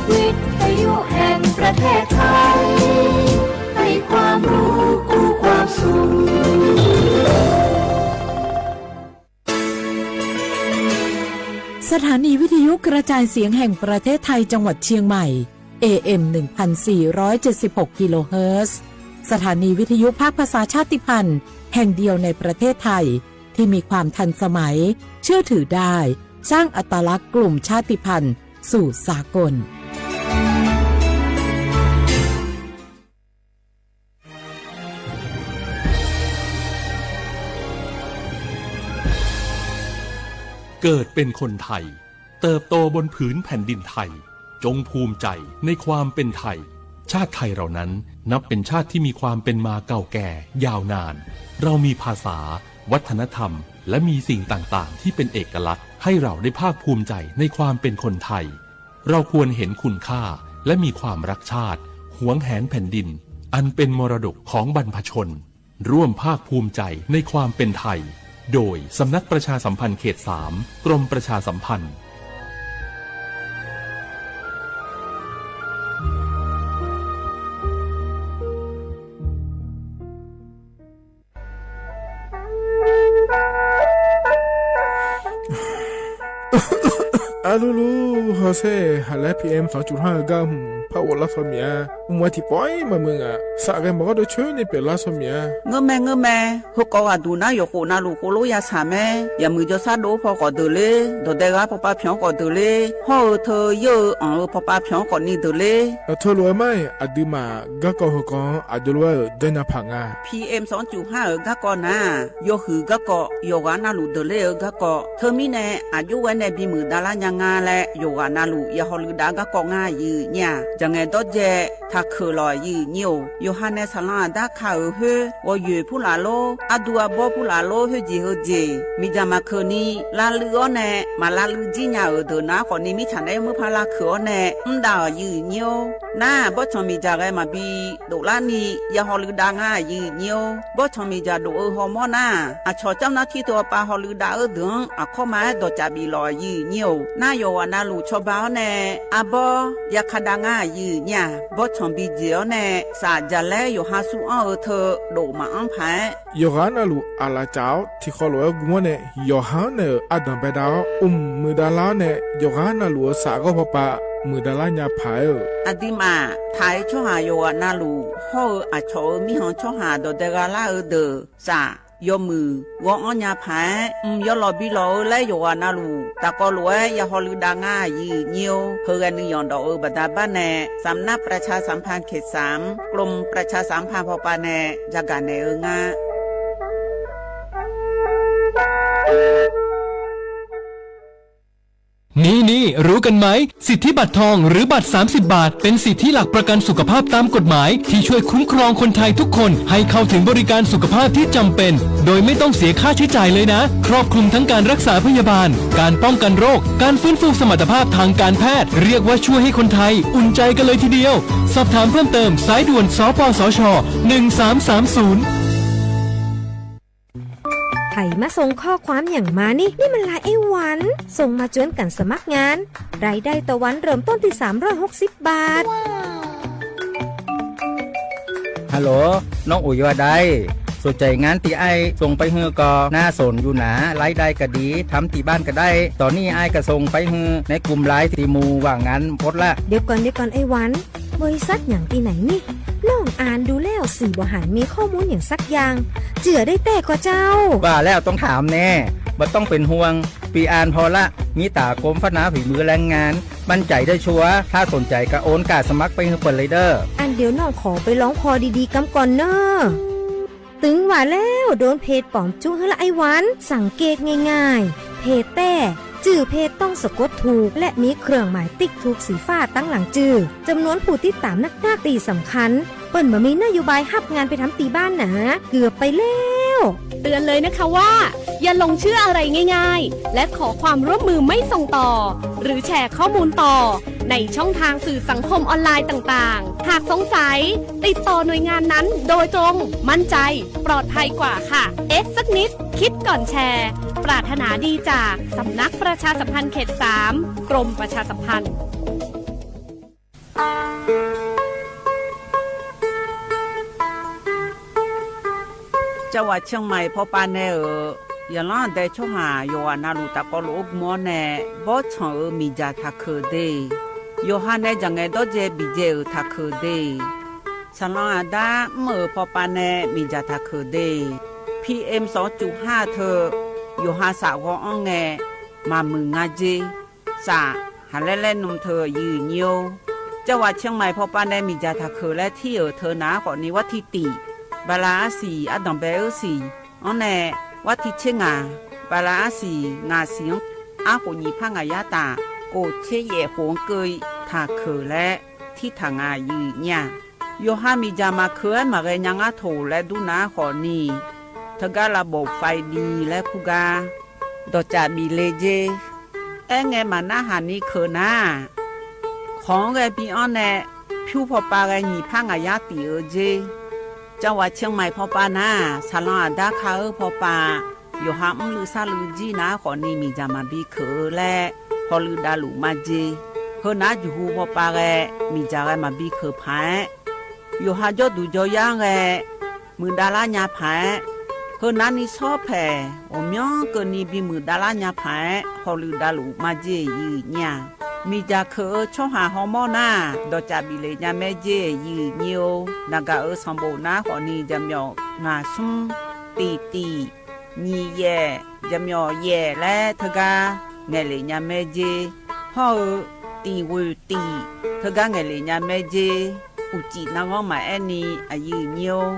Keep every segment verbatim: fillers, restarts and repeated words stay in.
วิทยุแห่งประเทศไทย ให้ความรู้คู่ความสุข สถานีวิทยุกระจายเสียงแห่งประเทศไทยจังหวัดเชียงใหม่ เอเอ็ม หนึ่งพันสี่ร้อยเจ็ดสิบหก กิโลเฮิรตซ์ สถานีวิทยุภาคภาษาชาติพันธุ์แห่งเดียวในประเทศไทย ที่มีความทันสมัย เชื่อถือได้ สร้างอัตลักษณ์กลุ่มชาติพันธุ์สู่สากล เกิดเป็นคนไทย เติบโตบนผืนแผ่นดินไทย จงภูมิใจในความเป็นไทย ชาติไทยเรานั้นนับเป็นชาติที่มีความเป็นมาเก่าแก่ยาวนาน เรามีภาษา วัฒนธรรม และมีสิ่งต่างๆ ที่เป็นเอกลักษณ์ ให้เราได้ภาคภูมิใจในความเป็นคนไทย เราควรเห็นคุณค่า และมีความรักชาติ หวงแหนแผ่นดิน อันเป็นมรดกของบรรพชน ร่วมภาคภูมิใจในความเป็นไทย โดยสำนักประชาสัมพันธ์เขตสาม กรมประชาสัมพันธ์ Arlulu hawsher haqlaer พีเอ็มสองจุดห้า eu gar hmq par ghoflar saw miq-a. Mq-a tiqpawf-ir maqmuiq ngaq, safghae maqgawr deuq coer ni pyeuflar saw miq-a. Ngeurmae ngeurmae, heukawv ghaqduq nar yawqkhof navluf khof lof ya shaq mae. Yaqmuiq jawrshar dov-anr paw khawf deuq ler, dawqdae ghaq pawpav pyanq-anr khawf deuq ler, hawr-eu teu yar-eu anq-eu pawpav pyanq-anr khawf ni deuq ler. Aqteu lof-aer mar-iq, aqduimaf garkawv heukanq aqjox lof-aer-euq janrnya paq nga. พีเอ็มสองจุดห้า eu garkawv nar-aq, yawhuiq garkawv, yawqghaq navluf deuq ler-eu garkawv. Teumirnae aqjox ghae nae bimuiq davlar nya nga laer yawqghaq navluf ya hawluiv dav garkawv ngar aqyuif nyir-aq, jaqngaeq dawrdzae taqkeuq lawq aqyuif nyir-or. Yawqha nae saqlanr aqdar ka-euq khoer, ghawqyoeq purlaf lor, ardu arbawr purlaf lor, khoerjeq heujeq miqdzaq maqkeuv ni lavluiv-awr nae, maq lavluiv jir nya-euq deuq nar khawf ni mirtsaq naeq-aer murpar lavkeuq-awr nae mr dav-euq aqyuif nyir-or. Nar-aq, bawrtsanq miqdzaq ghae maqbi doflar ni ya hawluiv dav ngar aqyuif nyir-or. Bawrtsanq miqdzaq dof-eu hawmawr nar-aq, aqcawq camr nar tir teu-awr pav hawluiv dav-eu deuq-anr aqkawr ma-aer dawqcav bif lawq aqyuif nyir-or. Nar yawqghaq navluf cawba-awr nae arbawr ya ka dav ngar aqyuif nyir-aq, bawrtsanq bijeq-awr nae saf jaqlaer yawqha sur anr-eu teu dof maqanr paq-aer, yawqghaq navluf aqlaf caf-awr tiqkhawv lof-aer gu-awr nae yawqha-anr naeq-euq ardanq baedav-awr, mq muiqdav lar-awr nae yawqghaq navluf-euq saf ghawr pawpav muiqdav lar nya paq-aer-eu. Aqduimaf taq-aer tsawrhaq yawqghaq navluf hawr-eu aqcawq-euq mirkhanq tsawrhaq dawqdae gha lar-eu deuq saf yawmuiq ghawr-anr nya paq-aer, mq yawlawq bi lawq-eu laer yawqghaq navluf taqkawv lof-aer ya hawluiv dav ngar aqyuif nyir-or. Heughae nuiyanq dawf-eu baqda bar nae สำนักประชาสัมพันธ์เขตสาม กรมประชาสัมพันธ์ พป nae jagaq naeq-eu nga. นี่ๆ รู้กันไหม สิทธิบัตรทองหรือบัตร สามสิบบาท เป็นสิทธิหลักประกันสุขภาพตามกฎหมาย ที่ช่วยคุ้มครองคนไทยทุกคนให้เข้าถึงบริการสุขภาพที่จำเป็น โดยไม่ต้องเสียค่าใช้จ่ายเลยนะ ครอบคลุมทั้งการรักษาพยาบาล การป้องกันโรค การฟื้นฟูสมรรถภาพทางการแพทย์ เรียกว่าช่วยให้คนไทยอุ่นใจกันเลยทีเดียว สอบถามเพิ่มเติม สายด่วน สปสช หนึ่งสามสามศูนย์ ใครมาส่งข้อความอย่างมานี่ นี่มันไลน์ไอ้หวัน ส่งมาจวนกันสมัครงาน รายได้ต่อวันเริ่มต้นที่สามร้อยหกสิบบาท ฮัลโหล น้องอุ๋ยว่าได้ สนใจงานที่อ้ายส่งไปหื้อก็น่าสนอยู่นะ รายได้ก็ดี ทำที่บ้านก็ได้ ตอนนี้อ้ายก็ส่งไปหื้อในกลุ่มไลน์ที่หมู่ว่างงานหมดละ เดี๋ยวก่อน เดี๋ยวก่อน ไอ้หวัน บริษัทอย่างที่ไหนนี่ น้องอ่านดูแล้ว สี่บ่หันมีข้อมูลอย่างสักอย่าง เจื่อได้แต้ก่อเจ้า ว่าแล้วต้องถามแน่ บ่ต้องเป็นห่วง ปีอ่านพอละ มีตากรมพัฒนาฝีมือแรงงาน มั่นใจได้ชัวร์ ถ้าสนใจก็โอนกาสมัครไปหื้อเปิ้นเลยเด้อ อันเดี๋ยวน้องขอไปลองพอดีๆ กำก่อนเนอะ ตึงว่าแล้ว โดนเพจป๋อมจุ๊ฮะละไอ้หวัน สังเกตง่ายๆ เพจแต้ จื่อเพจต้องสะกดถูก และมีเครื่องหมายติ๊กถูกสีฟ้าตั้งหลังจื่อ จำนวนผู้ติดตามนักๆ ตี้สำคัญ เปิ้นบ่มีนโยบายฮับงานไปทำตีบ้านหนา เกือบไปแล้ว เตือนเลยนะคะว่า อย่าหลงเชื่ออะไรง่ายๆ และขอความร่วมมือไม่ส่งต่อ หรือแชร์ข้อมูลต่อ ในช่องทางสื่อสังคมออนไลน์ต่างๆ หากสงสัย ติดต่อหน่วยงานนั้นโดยตรง มั่นใจ ปลอดภัยกว่าค่ะ เอ๊ะสักนิด คิดก่อนแชร์ ปรารถนาดีจากสำนักประชาสัมพันธ์เขตสาม กรมประชาสัมพันธ์ Cawghaq Ciangmaiq pawpav nae-euq yaqlanr aqdae tsawrhaq yawqghaq navluf tafkawv lof-aer gm-awr nae, bawrtsanq-euq miqdzaq taqkeuq de. Yawqha nae dzaq ngaeq dawrdzae biqdzae-euq taqkeuq de. Saqlanq aqda mr-euq pawpav nae miqdzaq taqkeuq de. P M sawq-anr cuf har teu, yawqha saf ghawv-anr ngae, maqmuiq nga dzer. Saf, haqlaer laer nm teu aqyuif nyir-or. Cawghaq Ciangmaiq pawpav nae miqdzaq taqkeuq laer tir-euq teu naq-aer khawfni warti tiq, bala arsiq ardanq bae-eu siq-anr nae, warti tser ngaq, bala arsiq ngaq siq-anr arkhof nyiq par ngaq yar taf, kof tser yaef khof-anr keuv taqkeuq laer tir taq nga aqyuif nyir-aq. Yawqha miqdzaq maqkeuq-aer maqghae nya ngar toq laer dur naq-aer khawfni, teugar lavbof faiv bi laer kur gar dawqcaf bif le dzer. Aerngae maqnarhaq ni keuq nar-aq, khawq-anr ghae bi-anr nae pyur pawpav ghae nyiq par ngaq yar tif-eu dzer. Cawghaq Ciangmaiq pawpav nar-aq, saqlanq aqda ka-eu pawpav, yawqha mrluiv sarluiv jir naq-aer khawfni miqdzaq maqbi keuq-eu laer hawluiv davluf ma dzer. Heu nar-aq, juqhu pawpav ghae miqdzaq ghae maqbi keuq paq-aer, yawqha jawrduq jawryar-anr ghae muiqdav lar nya paq-aer, heu nar ni shawr paeq ghawqmyanr keuvni bimuiq dav lar nya paq-aer hawluiv davluf ma dzer aqyuif nyir-aq. Miqdzaq keuq-eu tsawrhaq hawmawr nar-aq, dawqcaf bif le nya mae dzer aqyuif nyir-or. Naqgaq-euq sanqbof nar khawfni jaqmyawf ngaq smr, tiq tiq, nyiq yaef, jaqmyawf yaef laer teugar ngaeqlef nya mae dzer. Hawr-eu tiq ghoeq tiq teugar ngaeqlef nya mae dzer. Uqcif narghanr maqaer ni aqyuif nyir-or.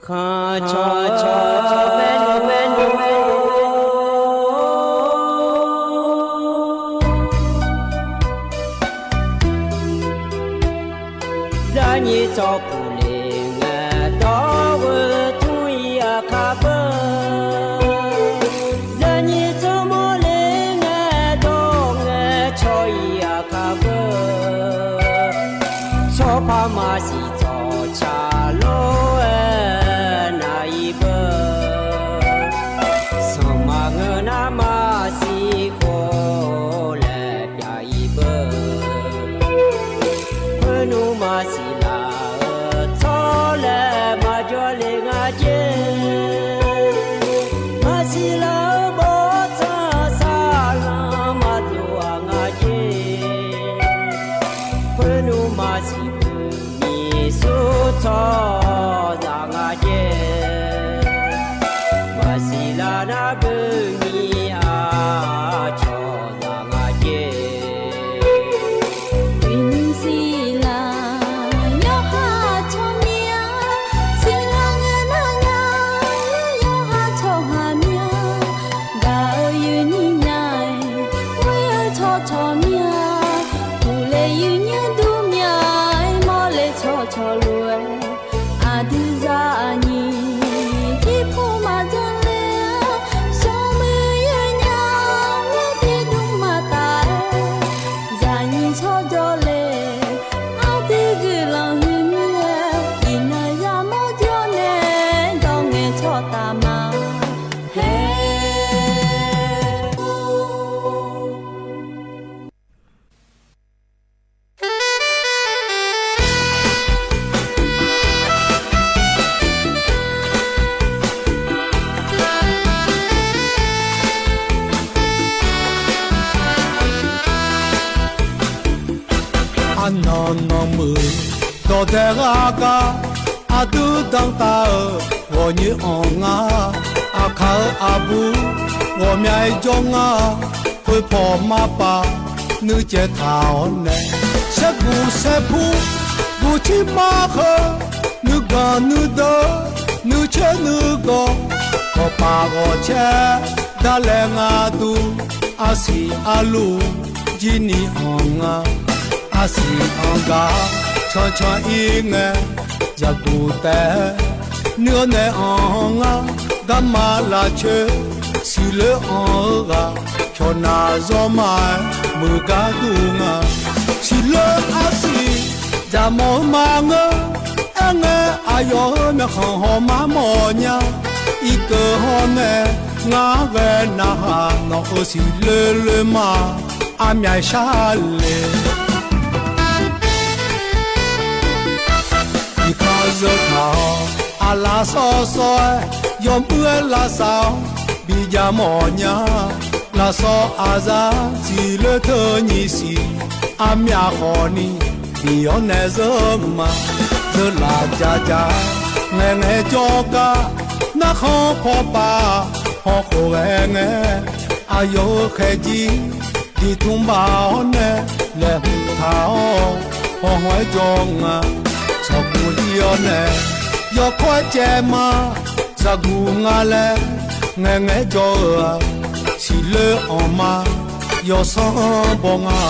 Khanqcawq cawq bae nmr bae nmr bae nmr. Zaqnyiq tsawrpuq le ngae dawr-eu tmr-ir aqkar beu. Zaqnyiq tsawrmawr le ngae dawr ngae caw-ir aqkar beu. Tsawrpar maqsiq tsawrca lof-aer nav-ir beu. Sanqma ngeur nar maqsiq khof laer pyav-ir beu. Khoernmr maqsiq laf-eu tsawrlaeq maqjawr le nga jer. Maqsiq laf-eu bawrtsanq saqlanq maqdov-aq nga jer. Khoernmr maqsiq beu miq sur tsawrhaqzaq nga jer. Maqsiq laf nar beu miq-aq tsawrhaqzaq nga jer. Uiqnymr siqlaq yawqha tsawrmyanr, siqlaq ngae nar nya yawqha tsawrhaq myanr. Gaq-eu yuifnyir nya-aer, ghoer-eu tsawrcawq myanr. Uqle yuifnyir dur myanr-aer, mawrle tsawrcawq lof-aer, aqdui zaqnyiq jirpov maqdzanr le-a, sanqmuiq yawnya-aer tiqdmr maqtaf-aer, zaqnyiq tsawrjawr le, aqdui guiqlanq huiqmyr-aer, iqnan yamawr jawr nae dawr ngae tsawrtaf ma. Haer. Arnan nanmuiq dawqdae ghaq gar, aqdui danqtaf-euq ghawqnyoer anr nga. Aqkaq-euq aqbur ghawqmya-aer jawr nga. Khoerpaw marpav nuicaev taq-awr nae, saerguq saerpur guqcir mar heu, nuiganq nuideuq nuicaer nuigawq, ghawqpaf ghawqcaer darlae nga dur. Arsiq arluf jir ni anr nga. Arsiq anr gar cancan ir ngae, zaqguq taef nuir-awr nae anr ngar. Garma lafcoer siqloer anr-eu ghaq, pyawqnaq zawrma-aer muiq gar dur nga. Siqloer arsiq zaqmawf-eu ma ngeur. Aerngae aqyawf-euq myawqkhanq hawmar mawf nya. Irkeuv hawr nae ngar ghae narhaq, nawq-euq siqloer loer ma, armyav shar le. Zeu taq-awr, aqlaf sawr sawr-aer, yawmuiq-aer lavsav-awr bijav mawf nya. Lafsawq aqzar siqloer teu nyiq siq, armyaf khawfni bif-awr nae zeur ma. Zeu laf ja ja-aer ngaeqngae jawr gar, narkhan paw pav hawkhof ghae ngae, aqyawf-euq khaeqjir diqtmq baf-awr nae laeqhmq taq-awr, hawhawq-aer jawr nga. Sanqbof ir-awr nae yawkawr-aer caev ma. Zaqguq nga laer ngaeqngae jawr-eu-aq, siqloer anq ma, yawsanr baw nga.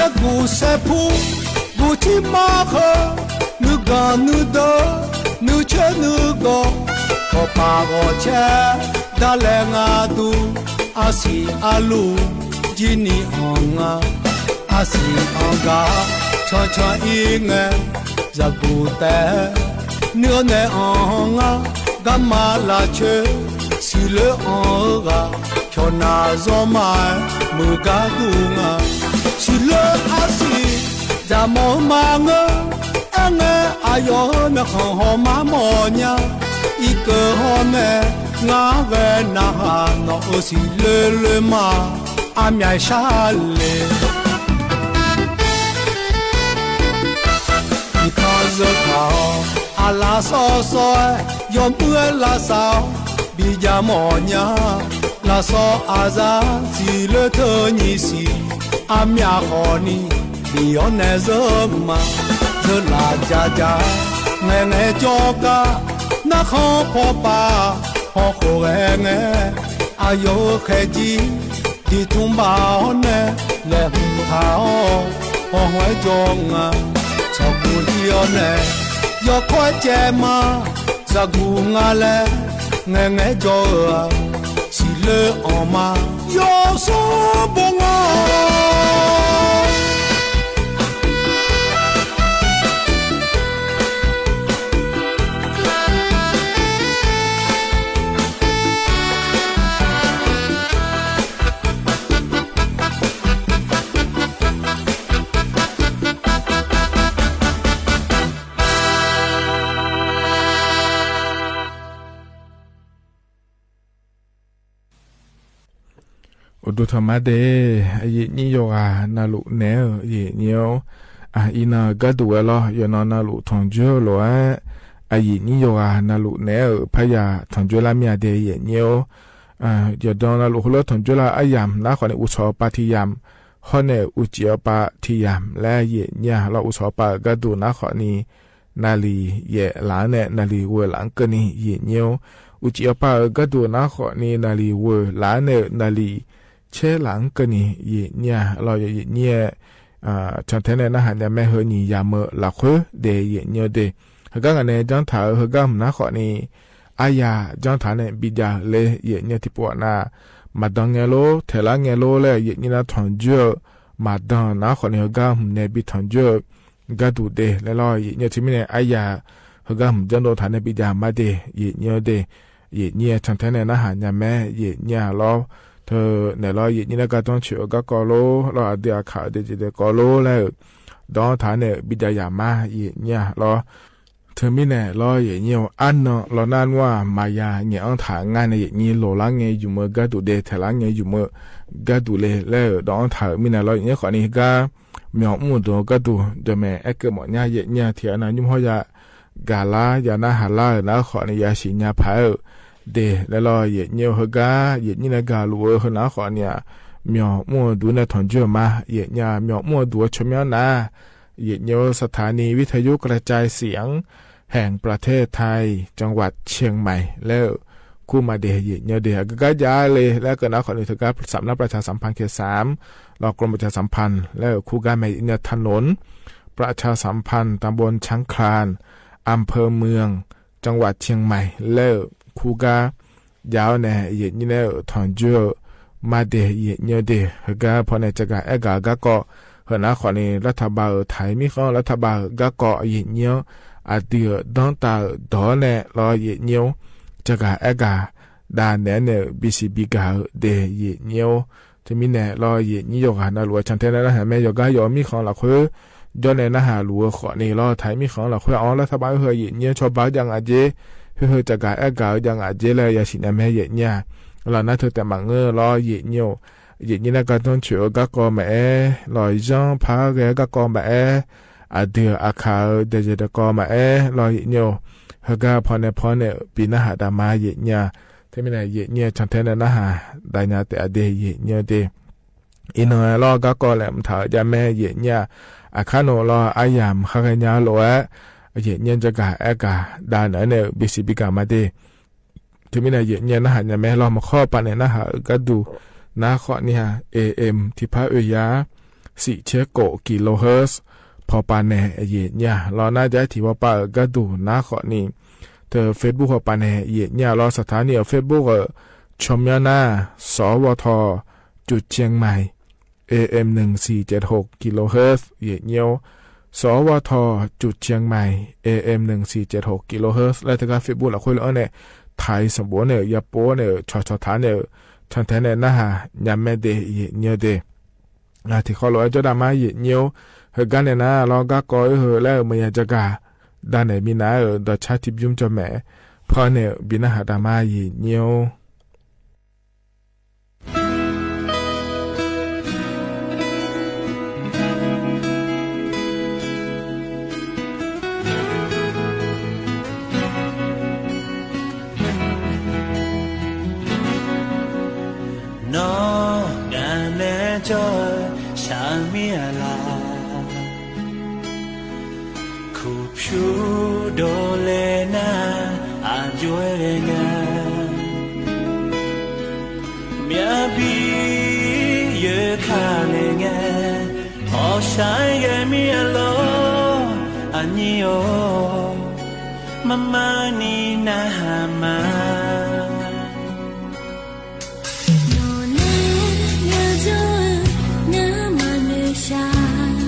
Zaqguq saerpur guqcir mar heu, nuiganq nuideuq nuicoer nuigawq, ghawqpaf ghawqcaer darlae nga dur, arsiq arluf jirni anq nga. Arsiq anq gaq cancan ir ngae, zaqguq taef nuir-awr nae anq ngar, garma lafcoer siqloer anq-eu ghaq, cawqnaq zawrma-aer muiq gar dur nga. Siqloer arsiq zaqmawf-eu ma ngeur, aerngae aqyawf-euq myawqkhanq hawmar mawf nya. Irkeuv hawr nae ngar ghae narhaq, nawq-euq siqloer loer ma, armyav shar le. Iqkanq zeu taq-awr, aqlaf sawr sawr-aer, yawmuiq-aer lavsav-awr bijav mawf nya. Lafsawq aqzar siqloer teu nyiq siq, armyav khawfni bif-awr nae zeur ma. Zeu laf ja ja-aer ngaeqngae jawr gar, narkhan paw pav hawkhof ghae ngae, aqyawf-euq khaeqjir diqtmq baf-awr nae laeqhmq taq-awr, hawhawq-aer jawr nga. Sanqbof ir-awr nae yawkawr-aer caev ma. Zaqguq nga laer ngaeqngae jawr-eu-aq, siqloer anq ma, yawsanr baw nga. Uqduq tanqma de, aqyuif nyir yawqghaq navluf naeq-aer-euq aqyuif nyir-or, iqnan-euq gharduq ghae lawr, yawqnan navluf tanqjoer-eu lof-aer, aqyuif nyir yawqghaq navluf naeq-aer-euq parya tanqjoer lar mir-a de, aqyuif nyir-or. Yawqdan navluf heulof-aer tanqjoer lar aryamq nar khawfni uqcawq awqpav tiq yamq, hawr nae uqcif awqpav tiq yamq laer aqyuif nyir-a lawr. Uqcawq awqpav-euq gharduq nar khawfni naqliq yaef laf-anr nae naqliq ghoeq laf-anr keuvni aqyuif nyir-or. Uqcif awqpav-euq gharduq nar khawfni naqliq ghoeq laf-anr nae-euq naqliq caer laf-anr keuvni aqyuif nyir-a lawr. Aqyuif nyir-aer cantae nae narhaq nya mae, heu nyiq yamq-eu lafkhoer de aqyuif nyir-eu de. Heugar ngaq nae janr taq-euq heugar hmq nar khawfni arya janr taq nae bijav le aqyuif nyir-eu tiqpov-aq nar, maqdan ngae lor, taeqlar ngae lor laer aqyuif nyir nar tanqjoer-eu maqdan nar khawfni heugar hmq nae bi tanqjoer-eu gharduq de laer lawr. Aqyuif nyir-eu teumirnae arya heugar hmq janrdov taq nae bijav ma de aqyuif nyir-eu de. Aqyuif nyir-aer cantae nae narhaq nya mae aqyuif nyir-a lawr. Teunaeq lawr, aqyuif nyir nar gardanr coeq-eu garkawv lor lawr, aqdui aqkaq-eu de jeq dae kawv lor laer-euq dawq-anr taq nae-euq bijav yaq ma aqyuif nyir-a lawr. Teumirnae lawr, aqyuif nyir-eu arnan lawr nar nmr-aq maqya ngaeq-anr taq ngar nae aqyuif nyir loqlar ngae ymq-eu gharduq de, taeqlar ngae ymq-eu gharduq le laer-euq dawq-anr taq-euq mirnae lawr, aqyuif nyir khawfni heugar myawq mr-euq deuq-eu gharduq dawqmaeq aerkeuv mawf nya. Aqyuif nyir-a tiq ghaq nav nymr hawr ya gaqlar ya narhaq lar-euq nar khawfni yasiq nya paq-aer-euq de laer lawr. Aqyuif nyir-eu heugar aqyuif nyir nae gaqluf-eu heu nar khawfni-aq, myawq mr-eu duq nae tanqjoer-eu ma. Aqyuif nyir-a myawq mr-eu duq-eu tsawrmyanr nar, aqyuif nyir-eu สถานีวิทยุกระจายเสียงแห่งประเทศไทย จังหวัดเชียงใหม่ laer-euq kur ma de aqyuif nyir-eu de. Aqgeu gar jav le laer keuv nar khawfni teugar สำนักประชาสัมพันธ์เขตสาม ลาวกรมประชาสัมพันธ์ laer-euq kur gar mae aqyuif nyir-a ถนนประชาสัมพันธ์ ตำบลช้างคลาน อำเภอเมือง จังหวัดเชียงใหม่ laer-euq kur gar jav-awr nae, yaeqnyir nae-euq tanqjoer-eu maqde yaeqnyir-eu de. Heugar pawnae caqgaq aergaq-eu garkawv, heunar khawfni รัฐบาล-euq taq-iq mirkhanq-anr รัฐบาล-euq garkawv yaeqnyir-anr, aqdui-euq danrtav-euq dawq-awr nae lawr yaeqnyir-or, caqgaq aergaq dav naeq-aer nae-euq bisiq bigaq-eu de yaeqnyir-or. Teumirnae lawr yaeqnyir yawqghaq navluf-aer cantae nae narhaq mae. Yawqgar yawf-eu mirkhanq lafkhoer jawr nae narhaq luf-eu khawfni lawr, taq-iq mirkhanq lafkhoer anr-awr รัฐบาล-anr heu yaeqnyir-anr cawba-eu jav ngaq jer, khoer heu caqgaq aergaq-eu jav ngaq jer laer yasiq nya mae yaeqnyir-aq. Lawr nar teu taef maqngeur lawr yaeqnyir-or, yaeqnyir nae gardanr coeq-eu garkawv maqaer, lawq zanr par ghae-eu garkawv maqaer, aqdui-euq aqkaq-eu daeqzaeq daeqkawv maqaer lawr yaeqnyir-or, heugar pawnae pawnae-euq bi narhaq daqma yaeqnyir-aq. Teumirnae yaeqnyir-eu cantae nae narhaq daqnya taef-a de yaeqnyir-eu de. Iqnan-aer lawr garkawv laeqhmq taq-eu jav mae yaeqnyir-aq. Aqkar nawq lawr aryamq khar ghaenya-eu lof-aer, yaeqnyir-anr jagaq aergaq dav naeq-aer nae-euq bisiq bigaq ma de. Teumirnae yaeqnyir narhaq nya mae lawr. Maqkhawr pawnae narhaq-euq gharduq nar khawfni-aq, A M tiqpar oe yar siq caer kof kilohertz pawpav nae yaeqnyir-aq. Lawr nar jav tiq pawpav-euq gharduq nar khawfni, teu Facebook pawpav nae yaeqnyir-aq. Lawr saqtaq ni-euq Facebook-euq ช่อง myanmar สวท จุดเชียงใหม่ A M หนึ่งสี่เจ็ดหก kilohertz yaeqnyir-or, สวท จุดเชียงใหม่ A M หนึ่งสี่เจ็ดหก kilohertz laer teugar Facebook lafkhoer lof-anr nae taq-iq sanqbof-anr nae-euq yapov-anr nae-euq cawqcawq taq-anr nae-euq cantae nae narhaq nya mae de yaeqnyir-eu de. Tiqkhawf lof-aer jawrdaq ma yaeqnyir-or, heugar nae nar lawr garkawv oer heu laer-euq maqya jagaq dav naeq minav-aer-euq dawqcar tiqbymr jawr mae. Pawnae-euq bi narhaq daqma yaeqnyir-or. Nawr ngaq nae jawr-eu shaqmir-aq laq, kuqpyur dovle nar aqjox-aer ghae nga. Myavbi yoeq ka le ngae, hawqshaq-aer ghae mir-a lor, aqnyir-or, marmarni narhaq ma. Nawqnae yajawr-eu ngar maqnoeq shaq.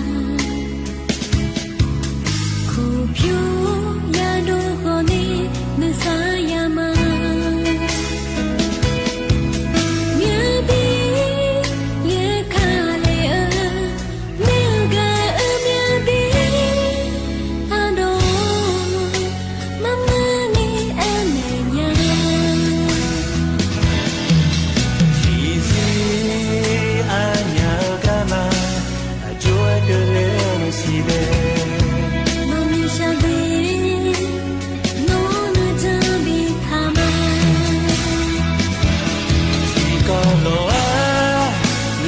Kuqpyur yadov khawf ni nuisar ya ma. Myavbi yaeq ka le-eu, maer-eu gaq-eu myavbi ardov, marmarni aernaeq nya. Tiqzir aqnyaf-eu garma, aqjox-aer keuvle-eu siq bae. Nawq miqshaq de, nawr nuijan bi taq ma. Tiqkawv lof-aer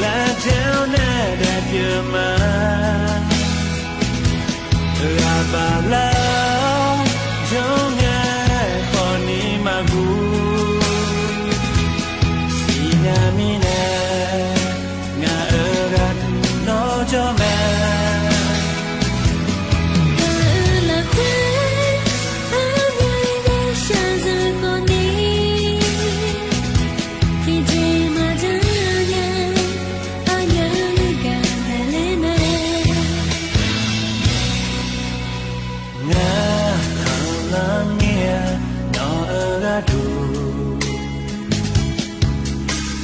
lavjae-awr nae daefpyeuf ma. Ghaq baqlar-awr janr ngae khawfni maqguv. Siqnya mirnae ngaq-euq gharduq nawr jawr mae. Gaq-eu lafkhoer armyaer nae shaqzanq khawfni, tiqjeq maqjanr nya, aqnyaf nuigaq daqler mae. Ngar khanqlanr mir-a nawq-euq gharduq,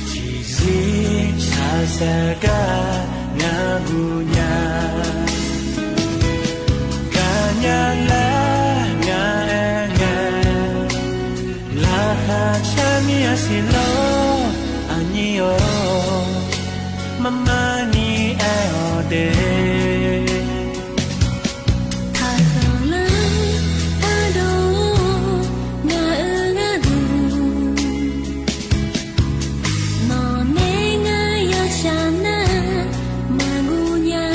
tiqzir shaqsaef gar ngar guv nya. Gaqnya laer ngaq-aer ngae, laqkhaq car mir-a siq lor, aqnyir-or, marmarni aer-awq de. Taqkhanqlanr ardov-or, ngaq-euq gharduq, nawqnae ngar yashaq nar maqguv nya.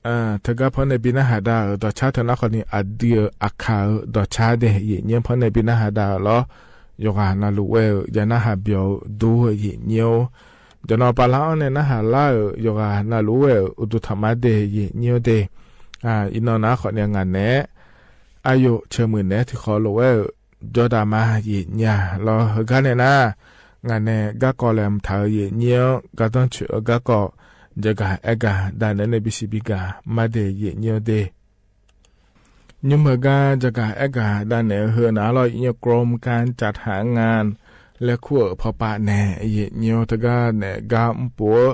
Teugar pannae bi narhaq dav-euq dawqcar teu nar khawfni, aqdui-euq Aqkaq-euq dawqcar de, yaeqnyir-anr pannae bi narhaq dav-euq lawr. Yawqghaq navluf ghae-euq ya narhaq byawq-eu dur-eu yaeqnyir-or, jawqnan bala-anr nae narhaq lar-euq yawqghaq navluf ghae-euq uqduq taqmar de yaeqnyir-or de. Iqnan nar khawfni ngaq naeq-aer, aqyawf ceuq muiq naeq-aer tiqkhawf lof-aer-euq jawrdaq ma yaeqnyir-a lawr. Heugar nae nar, ngaq nae garkawv laeqhmq taq-euq yaeqnyir-anr gardanr coeq-eu garkawv, jaqgaq aergaq dav naeq-aer nae bisiq bigaq mar de yaeqnyir-or de. Nymr-eu gar jaqgaq aergaq dav naeq-eu heu nar lawr, yaeqnyir-or กรมการจัดหางาน laer kur-euq pawpav naeq yaeqnyir-or, teugar nae gar mrpov-eu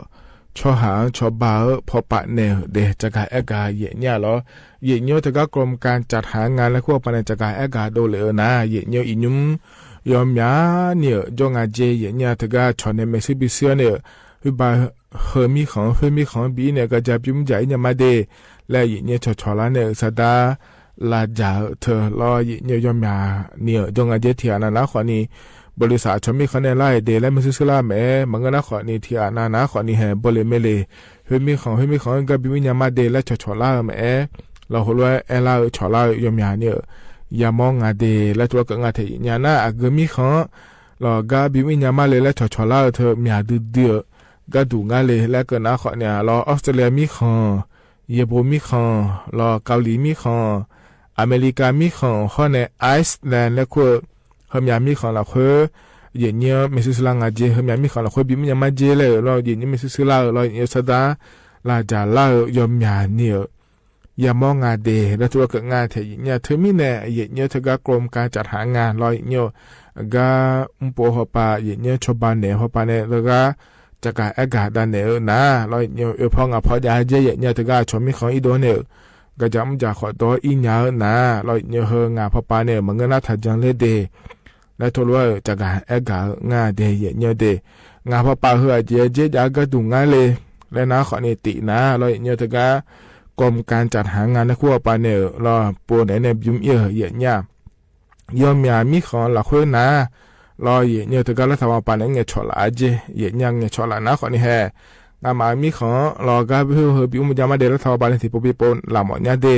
tsawrhaq-anr cawba-eu pawpav naeq-euq de, jaqgaq aergaq yaeqnyir-a lawr. Yaeqnyir-or, teugar กรมการจัดหางาน laer kur-eu pawpav nae jaqgaq aergaq dovlef-eu nar, yaeqnyir-or, iqnymr yawmyaq ni-euq jawr nga jer yaeqnyir-a. Teugar cawq nae maershuir bisuir-awr nae-euq, khoerba heu mirkhanq-anr khoer mirkhanq-anr bi-ir nae gar ja bymr jaq-ir nya mar de laer yaeqnyir cawqcawq lar nae-euq sardar lavjaq-eu teu lawr, yaeqnyir-or, yawmyaq ni-euq jawr nga jer. Tiqghaq nav nar khawfni, บริษัท aqcawq mirkhanq nae lar-euq de laer maershuir shuir lar-eu maqaer. Maqngeur nar khawfni, tiqghaq nav nar khawfni hae bawleq maeleq, khoer mirkhanq khoer mirkhanq-anr gar bymr-ir nya mar de laer cawqcawq lar-eu maqaer. Lawr heulof-aer aer lar-eu cawq lar-eu yawmyaq ni-euq yamawr nga de laer tov-aer keuv nga taeq yaeqnyir-a nar, aqgeu mirkhanq-anr lawq gar bymr-ir nya mar le laer cawqcawq lar-eu teu myaq duidui-euq gharduq ngar le laer keuv nar khawfni-a lawr, Australia mirkhanq, Yaebo mirkhanq lawr, Kavliq mirkhanq, Aqmeqlikav mirkhanq hawr nae Iceland laer kur-eu heumyaq mirkhanq lafkhoer yaeqnyir-anr maershuir shuir lar nga jer. Heumyaq mirkhanq lafkhoer bymr nya mar jer laer-euq lawr, yaeqnyir maershuir shuir lar-eu lawr, yaeqnyir-or, sardar lavjaq lar-eu yawmyaq ni-euq yamawr nga de laer tov-aer keuv nga taeq yaeqnyir-a. Teumirnae yaeqnyir-or, teugar กรมการจัดหางาน lawr yaeqnyir-or, gar mrpov-eu hawpav yaeqnyir-anr cawba naeq-eu hawpav nae lawr gar jaqgaq aergaq dav naeq-eu nar lawr yaeqnyir-or, oe paw ngaq paw jav-aer jer yaeqnyir-a. Teugar aqcawq mirkhanq-anr irdov-awr nae-euq gaqjaq mrjaq khawf dawr-ir nya-eu nar lawr yaeqnyir-or, heu ngaq pawpav nae-euq maqngeur nar taqjan ler de laer tov lof-aer-euq jaqgaq aergaq-eu nga de yaeqnyir-or de. Ngaq pawpav heu aqjeq-aer jer jav-eu gharduq ngar le laer nar khawfni tif nar lawr yaeqnyir-or, teugar กรมการจัดหางาน laer kur hawpav nae-euq lawr pov naeq-aer nae bymr-ir-euq yaeqnyir-a. Yawmyaq mirkhanq lafkhoer nar lawr yaeqnyir-or, teugar lartaq pawpav nae ngaeqcawq laf-a jer yaeqnyir-a. Ngaeqcawq laf nar khawfni hae, ngamaf-euq mirkhanq-anr lawr gar bymr heu bymr nya mar de lartaq pawpav nae tiqpov bipov laf mawf nya de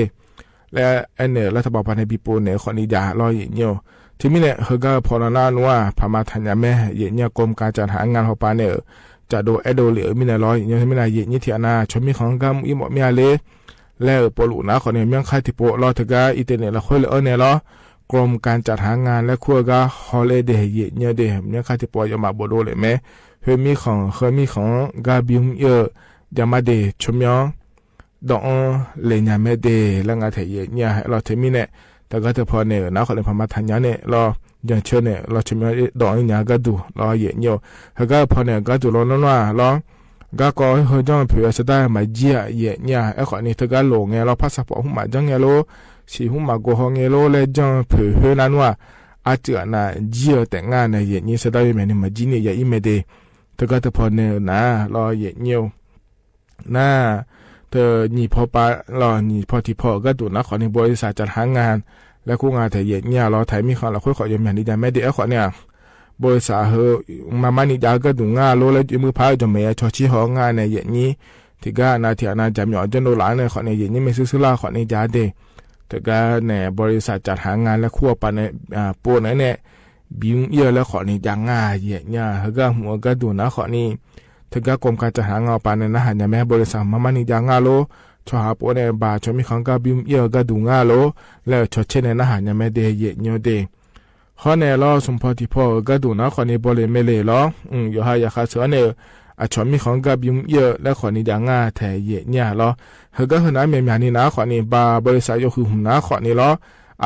laer aernaeq-euq lartaq pawpav nae bipov naeq-eu khawfni jav lawr yaeqnyir-or. Teumirnae heugar-eu paw nan nar nmr-aq paqma taqnya mae yaeqnyir-a. กรมการจัดหางาน hawpav nae-euq cafdov aerdov lef-euq mirnae lawr yaeqnyir-or. Teumirnae yaeqnyir tiqghaq nav aqcawq mirkhanq-anr gar mr-ir mawf mir-a le laer-euq Pawvluv nar khawfni myanrkhar tiqpov lawr teugar อินเทอร์เน็ต lafkhoer le-anr nae lawr กรมการจัดหางาน laer kur-eu gar hawler de yaeqnyir-or de. Myanrkhar tiqpov yawmaf bofdov lef mae. Khoer mirkhanq heu mirkhanq-anr gar bymr-ir-eu javmar de tsawrmyanr dawv-anr le nya mae de laer nga taeq yaeqnyir-a. Aerlawr teumirnae teugar teupaw nae-euq nar khawfni paqma taqnya nae lawr jancoer nae lawr tsawrmyanr dawv-anr nya-eu gharduq lawr yaeqnyir-or. Heugar-eu paw nae-euq gharduq lawr nar nmr-aq lawr, garkawv heu janr-eu poeq-eu sardar maqjir-aq yaeqnyir-a. Aerkhawfni teugar loq ngae lawr พาสปอร์ต hmq maqjanr ngae lor, siq hmq maqgov haw ngae lor laer janr-eu poeq khoer nar nmr-aq, arcuif aqnav jir-eu taef ngar nae yaeqnyir sardar yawmyaq ni maqjir ni ya-ir mae de. Teugar teupaw nae-euq nar lawr yaeqnyir-or. Nar, teu nyiq paw pav lawr nyiq paw tiqpaw-euq gharduq nar khawfni บริษัทจัดหางาน laer kur nga taeq yaeqnyir-a lawr, taqir mirkhanq lafkhoer khawf yawmyaq ni jav mae de. Aerkhawfni-aq บริษัท heu marmar ni jav-eu gharduq ngar lor laer joe muir par-eu jawqmaeq ya cawtser haw-awr ngar nae yaeqnyir tiqgar aqnav tiq aqnav jaqmyawf janrdov laf-anr nae khawfni yaeqnyir maershuir shuir lar khawfni jav de. Teugar nae บริษัทจัดหางาน laer kur hawpav nae pov naeq-aer nae bimr-ir-eu laer khawfni jav ngar yaeqnyir-a. Heugar hmq-eu gharduq nar khawfni teugar กรมการจัดหางาน hawpav nae narhaq nya mae. บริษัท marmar ni jav ngar lor, tsawrhaq pov nae baq aqcawq mirkhanq-anr gar bimr-ir-eu gharduq ngar lor laer-euq cawtser nae narhaq nya mae de yaeqnyir-or de. Hawr nae lawr smq paw tiqpaw-euq gharduq nar khawfni bawleq maeleq lawr, yawqha yaqkhav sheuq-anr nae-euq aqcawq mirkhanq-anr gar bimr-ir-eu laer khawfni jav ngar taeq yaeqnyir-a lawr. Heugar heu nar-aer myaqmyaq ni nar khawfni ba บริษัท yawhuiq hmq nar khawfni lawr,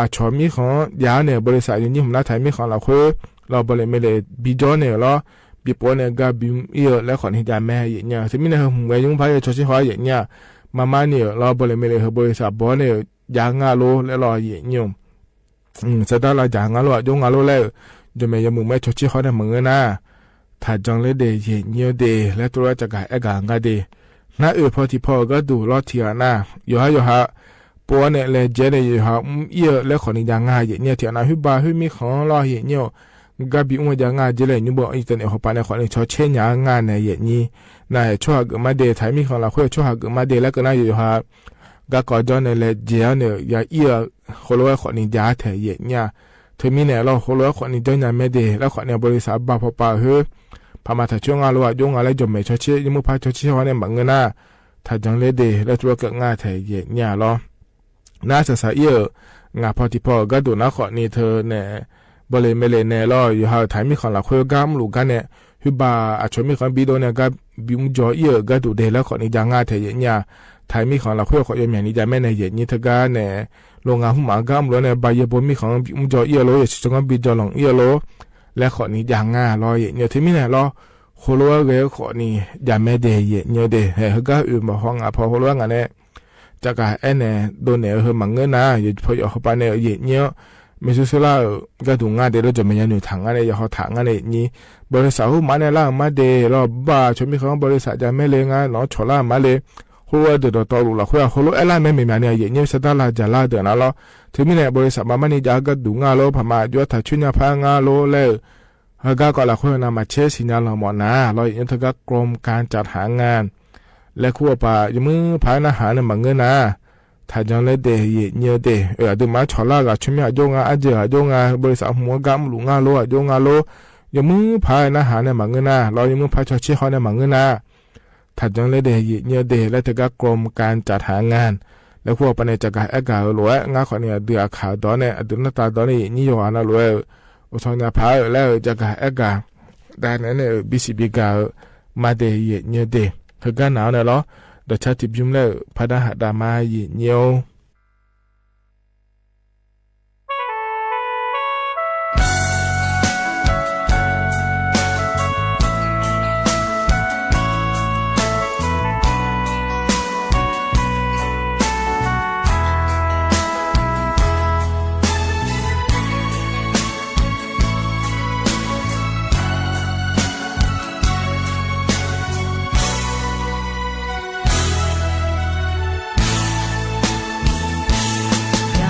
aqcawq mirkhanq-anr jav-awr nae บริษัท yawnyir hmq nar taqir mirkhanq lafkhoer lawr bawleq maeleq bijawr nae-euq lawr, bipov-awr nae gar bimr-ir-eu laer khawfni jav mae yaeqnyir-a. Teumirnae heu hmq ghae nymr par ya cawtser haw-awr yaeqnyir-a. Marmar ni-euq lawr bawleq maeleq heu บริษัท baw-awr nae-euq jav ngar lor laer lawr yaeqnyir-or. Sardar lavjaq ngar lor, aqjox ngar lor laer-euq jawqmaeq yawmuiq maer cawtser haw nae maqngeur nar, taqjan ler de yaeqnyir-or de laer tov lof-aer cavgaq aergaq ngar de. Nar oeq paw tiqpaw-euq gharduq lawr tiqghaq nar, yawqha yawqha pov-awr nae laejae nae yawqha mr-ir-eu laer khawfni jav ngar yaeqnyir-a. Tiqghaq nar khoerba khoer mirkhanq-anr lawr yaeqnyir-or, gar bimr-eu jav ngar jer laer nymr bawr-anr อินเทอร์เน็ต hawpav nae khawfni cawtser nya-eu ngar nae yaeqnyir nav-aeq tsawrhaq geufmar de, taqir mirkhanq lafkhoer-eu tsawrhaq geufmar de laer keuv nar, yawqha garkawv jawr nae laejae-awr nae ya ir-eu khoerlof-aer khawfni jav-ar taeq yaef nyir-a. Teumirnae lawr, khoerlof-aer khawfni janrnya mae de laer khawfni บริษัท ba pawpav-euq khoer, paqma taq coer nga lof-aer aqjox nga laer jawqmaeq cawtser yawmuiq par cawtser haw nae maqngeur nar, taqjanq ler de laer tuvlar keuv nga taeq yaef nyir-a lawr. Nar saqsaq ir-euq ngaq paw tiqpaw-euq gharduq nar khawfni teunae bawle maeqle nae lawr, yawqha-euq taqir mirkhanq lafkhoer gar mrluf gar nae, khoerba aqcawq mirkhanq-anr bidov nae gar bimr jawr ir-euq gharduq de laer khawfni jav nga taeq yaef nyir-a. Taqir mirkhanq lafkhoer khawf yawmyaq ni jav mae nae yaef nyir teugar nae, lof ngaq hmq maf-anr gar mrluf-aer nae ba yaebo mirkhanq-anr bimr jawr ir-eu lor, yawqcawq cawq-anr bijawr lanq ir-eu lor laer khawfni jav nga lawr yaef nyir-eu. Teumirnae lawr, khoerlof-aer ghae-eu khawfni jav mae de yaef nyir-eu de. Haeq heugar oeq mawf haw ngaq paw khoerlof-aer ngaq nae caqgaq aernae dovnaeq-eu heu maqngeur nar, yawqpaw yawq hawpav nae-euq yaef nyir-anr maershuir shuir lar-euq gharduq nga de lawr, jawqmaeq yanoeq taq ngar nae yawqhaw taq ngar nae yaef nyir. บริษัท hawr maf nae lar-euq mar de lawr, ba aqcawq mirkhanq-anr บริษัท jav mae le ngar nawq-anr cawq lar-euq mar le. Khoerlof-aer deuq dawqtawvluf lafkhoer-aq, khoerlof-aer lar mae maeqmyaq ni yaef nyir sardar lar jaq lar deuq nar lawr. Teumirnae บริษัท maqmar ni jav-eu gharduq nga lor, paqma aqjox-aer taq coer nya par-aer nga lor laer-euq heugar kawv lafkhoer-eu navmaqtser siqnya lanq mawf nar lawr, yaef nyir teugar กรมการจัดหางาน laer kur-awr paq yawmuiq paq-aer narhaq-anr nae maqngeur nar, taqjanq ler de yaef nyir-eu de. Aqduimaf-anr cawq lar-eu ghaq tsawrmyanr aqjox nga, arjeuq aqjox nga, บริษัท hmq-anr gar mrluf nga lor aqjox nga lor, yawmuiq paq-aer narhaq-anr nae maqngeur nar lawr, yawmuiq paq cawtser haw nae maqngeur nar, taqjanq ler de yaef nyir-eu de laer teugar กรมการจัดหางาน laer kur-awr paq nae caqgaq aer gaq-eu lof-aer ngar khawfni aqdui aqkaq dawq-anr nae aqdui nartav dawq-anr nae yaef nyir yawqghaq navluf-aer-euq uqtawq nya paq-aer-euq laer-euq caqgaq aer gaq dav naeq-aer nae-euq bisiq bigaq-eu mar de yaef nyir-eu de. Heugar naq-awr nae lawr, dawqcar tiqbymr laer-euq pardar haq dav mar yaef nyir-or.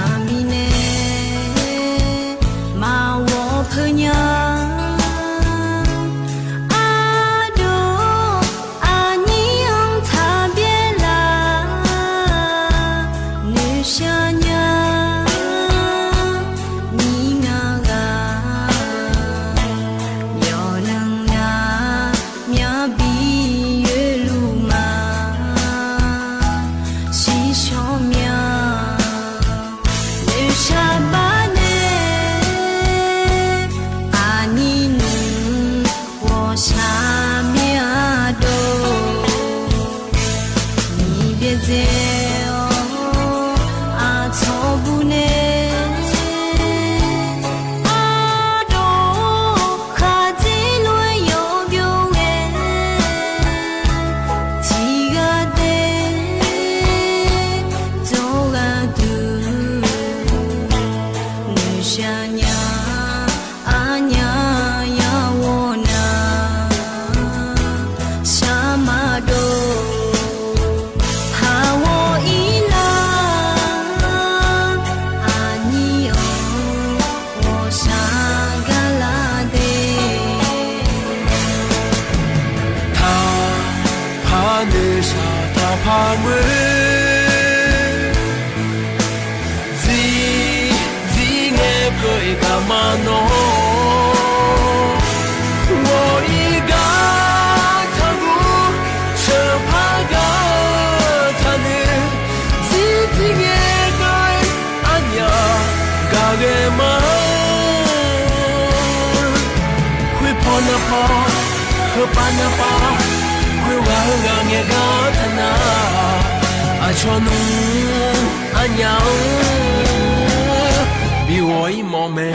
Yamirnae maqghawq peunya, ardov aqnyir-anr taqbyaer laf, noeqshaq nya, nyir nga ghaq, yawqnan nar myavbi yoerluf ma, shiqshawr mya, noeqshaq bar nae, aqnyir nmr ghawqshaq mir-a dov, nyiq byaerdzae-awr aqcawq bur nae, ardov khaqdzer lof-aer yawqbyov ghae, tiqghaq daef dzawr gharduq, noeqshaq nya, aqnyaf yar ghawqnar shar maqdov, haq ghawq-ir lar, aqnyir-anr ghawqshaq gar lar de. Taqpaq noeqshaq taqpaq ngoer, zir, zir ngae peuq-iq gaq ma nawr, ghawq-ir gar taqguv, sheuqpar gar-eu taqnoeq, zir zir ngae peuq-iq arnyaf gaq ghae ma. Khoerpaw navpaw, heupav navpav, khoerghaq heughaq ngaeq gar taqnar, aqcawq nmr arnyaf-anr bi ghawq-ir mawf mae.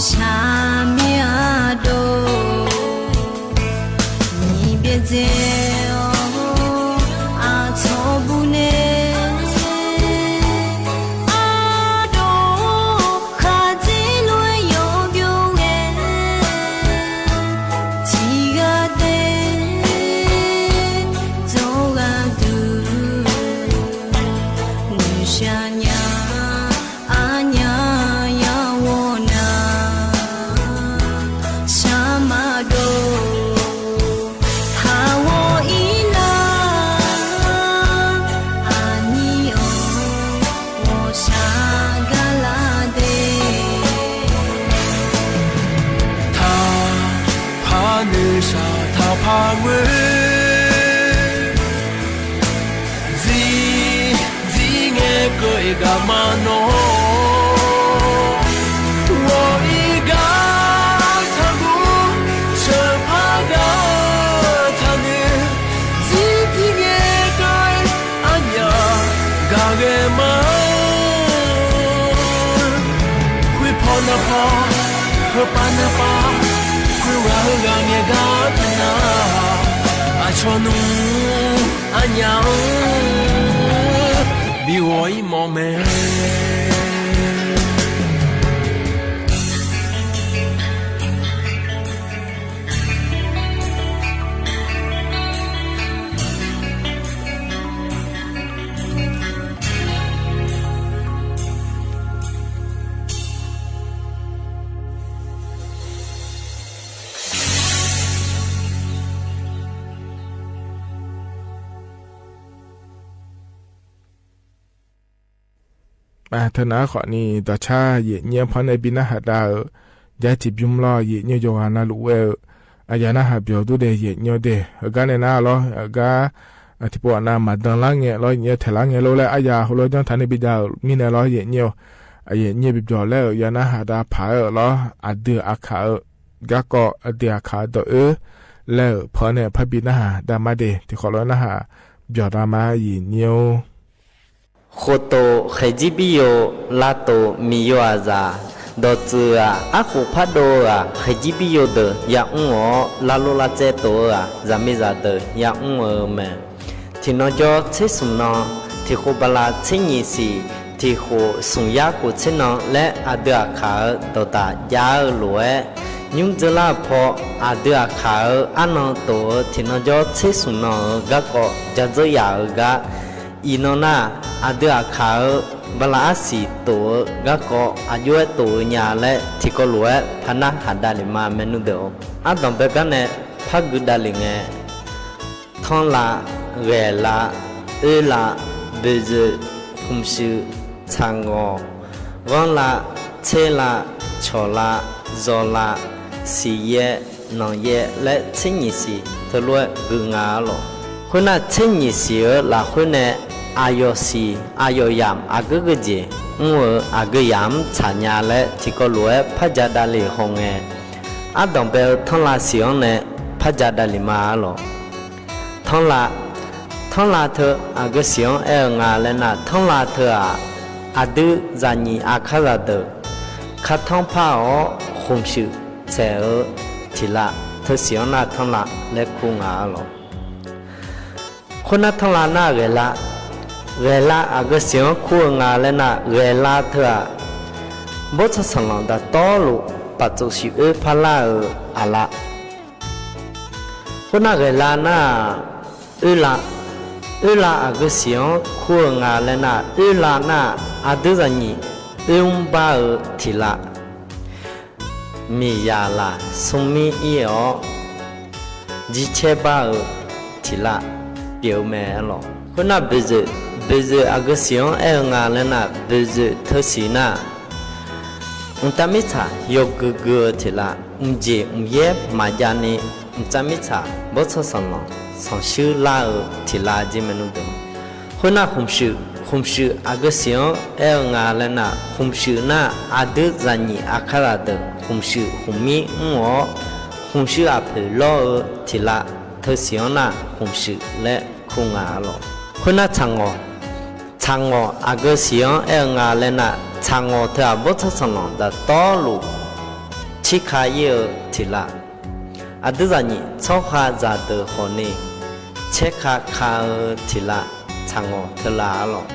Shaqmir ardov nyiq byaerdzae-awr, aqcawq buf nae ardov khaqdzer lof-aer yawbyov ghae, tiqghaq daef dzawr gharduq noeqshaq nya. Arnyaf yar ghawq nar, shar maqdov taq ghawq ir nar, aqnyir-awr ghawqshaq gar lar de. Taqpar noeqshaq taqpar ngoer, dzir dzir ngae keuv-eu gaq ma nawr, ghawq ir gar taqguv, sheuqpar gar taqnoeq, dzir dzir ngae keuv-eu arnyaf gaq ghae ma. Khoerpaw narpaw, heupav narpav, khoerghaq heughaq ngae gar taqnar, aqcawq nmr arnyaf-anr bi ghawq ir mawf mae. Teunar khawfni dawqcar yaeqnyir-anr par nae bi narhaq dav-euq, jar tiqbymr lawr, yaeqnyir yawqghaq navluf ghae-eu aqyawf narhaq byawq dur dae yaeqnyir-awr de. Heugar nae nar lawr, heugar tiqpov ghaq nav maqdan lar ngae lawr, yaeqnyir taeq lar ngae lor laer aryaq heulof janr taq nae bi dav-euq mirnae lawr, yaeqnyir-awr, yaeqnyir bi byawq laer-euq ya narhaq dav paq-aer-euq lawr, aqdui aqkaq-eu garkawv, aqdui aqkaq-eu dawq oer laer-euq paw nae par bi narhaq dav ma de. Tiqkhawf lof narhaq byawq dav ma, yaeqnyir-or. Khoftof khaeqjir bir yo, lavtof miqyo aqzaf, dawqtsuif-aq arkhof pardov-eu-aq, khaeqjir bir yo deuq yamr-awr, lavlov lavtsaev tof-eu-aq, zaqmiqzaq deuq yamr-eu mae. Tiqnan jawr tser smq nan, tiqkhof bala tser nyiq siq, tiqkhof smq yar khof tser nan laer aqdui aqkaq-euq dawqdaq jav-eu lof-aer, nymr dzeurlar-euq paw, aqdui aqkaq-euq arnan tof-eu tiqnan jawr tser smq nan-euq garkawv ja dzeur yaf-eu gar, iqnan nar, aqdui aqkaq-euq bala arsiq tof-eu garkawv aqjox-aer tof-eu nya laer tiqkawv lof-aer par narhaq dav lef ma maernmr deuq-or. Ardanqbae gar nae par gui dav lef ngae, tanrlav, ghaeqlav, oerlav, boeqzoeq, khmqshuif, tsaqngawq, ghanrlav, tserlav, cawqlav, zawqlav, siqyaer, nanqyaer laer tser nyiq siq teulof-aer gui nga-ar lawq. Khoernar, tser nyiq siq-euq lafkhoer nae aqyawf siq aqyawf yamq aqgeu geujeq mr-eu aqgeu yamq-anr tsaqnya laer tiqkawv lof-aer par ja dav lef haw ngae, ardanqbae-eu tanrlav siq-anr nae par ja dav lef ma-ar lawq. Tanrlav, tanrlav teu aqgeu siq-anr aer-eu nga laer nar, tanrlav teu-aq, aqdui zaqnyiq aqkar zaqdeuq kar tanrpar-awr khmqshuif tsaeq-eu tiqlav teu siq-anr nar tanrlav laer kur nga-ar lawq. Khoernar tanrlav nar ghaeqlav, ghaeqlav aqgeu siq-anr kur-eu nga laer nar, ghaeqlav teu-aq, bawrtsanq sanqlanq daqtawvluf paftsof siq oer parlar-eu aqlav. Khoernar ghaeqlav nar-aq, oerlav, oerlav aqgeu siq-anr kur-eu nga laer nar, oerlav nar-aq, aqdui zaqnyiq oermr bar-eu tiqlav, miqzaq laf smrmir ir-awr jircaer bar-eu tiqlav pyeuf-eu mae-ar lawq. Khoernar boeqzoeq, boeqzoeq aqgeu siq-anr aer-eu nga laer nar, boeqzoeq teu siq nar, mqtav mirtsaq yawgui gui-eu tiqlav, mqjeq mqyaer maqjav ni mqtav mirtsaq bawrtsanq sanqlanq sanqshuir lar-eu tiqlav jir maernmr deuq. Khoernar khmqshuif, khmqshuif aqgeu siq-anr aer-eu nga laer nar, khmqshuif nar aqdui zaqnyiq aqkar zaqdeuq khmqshuif khmqmir mr-awr, khmqshuif aqpoeq lawr-eu tiqlav teu siq-anr nar khmqshuif laer kur nga-ar lawq. Khoernar tsaqngawq, tsaqngawq aqgeu siq-anr aer-eu nga laer nar, tsaqngawq teu-aq bawrtsanq sanqlanq daqtawvluf Tsirka ir-eu tiq lav. Aqdui zaqnyiq tsawrkhav zaqdeuq khawfni, caerka ka-eu tiq lav tsaq ngawq teu lav arlawq.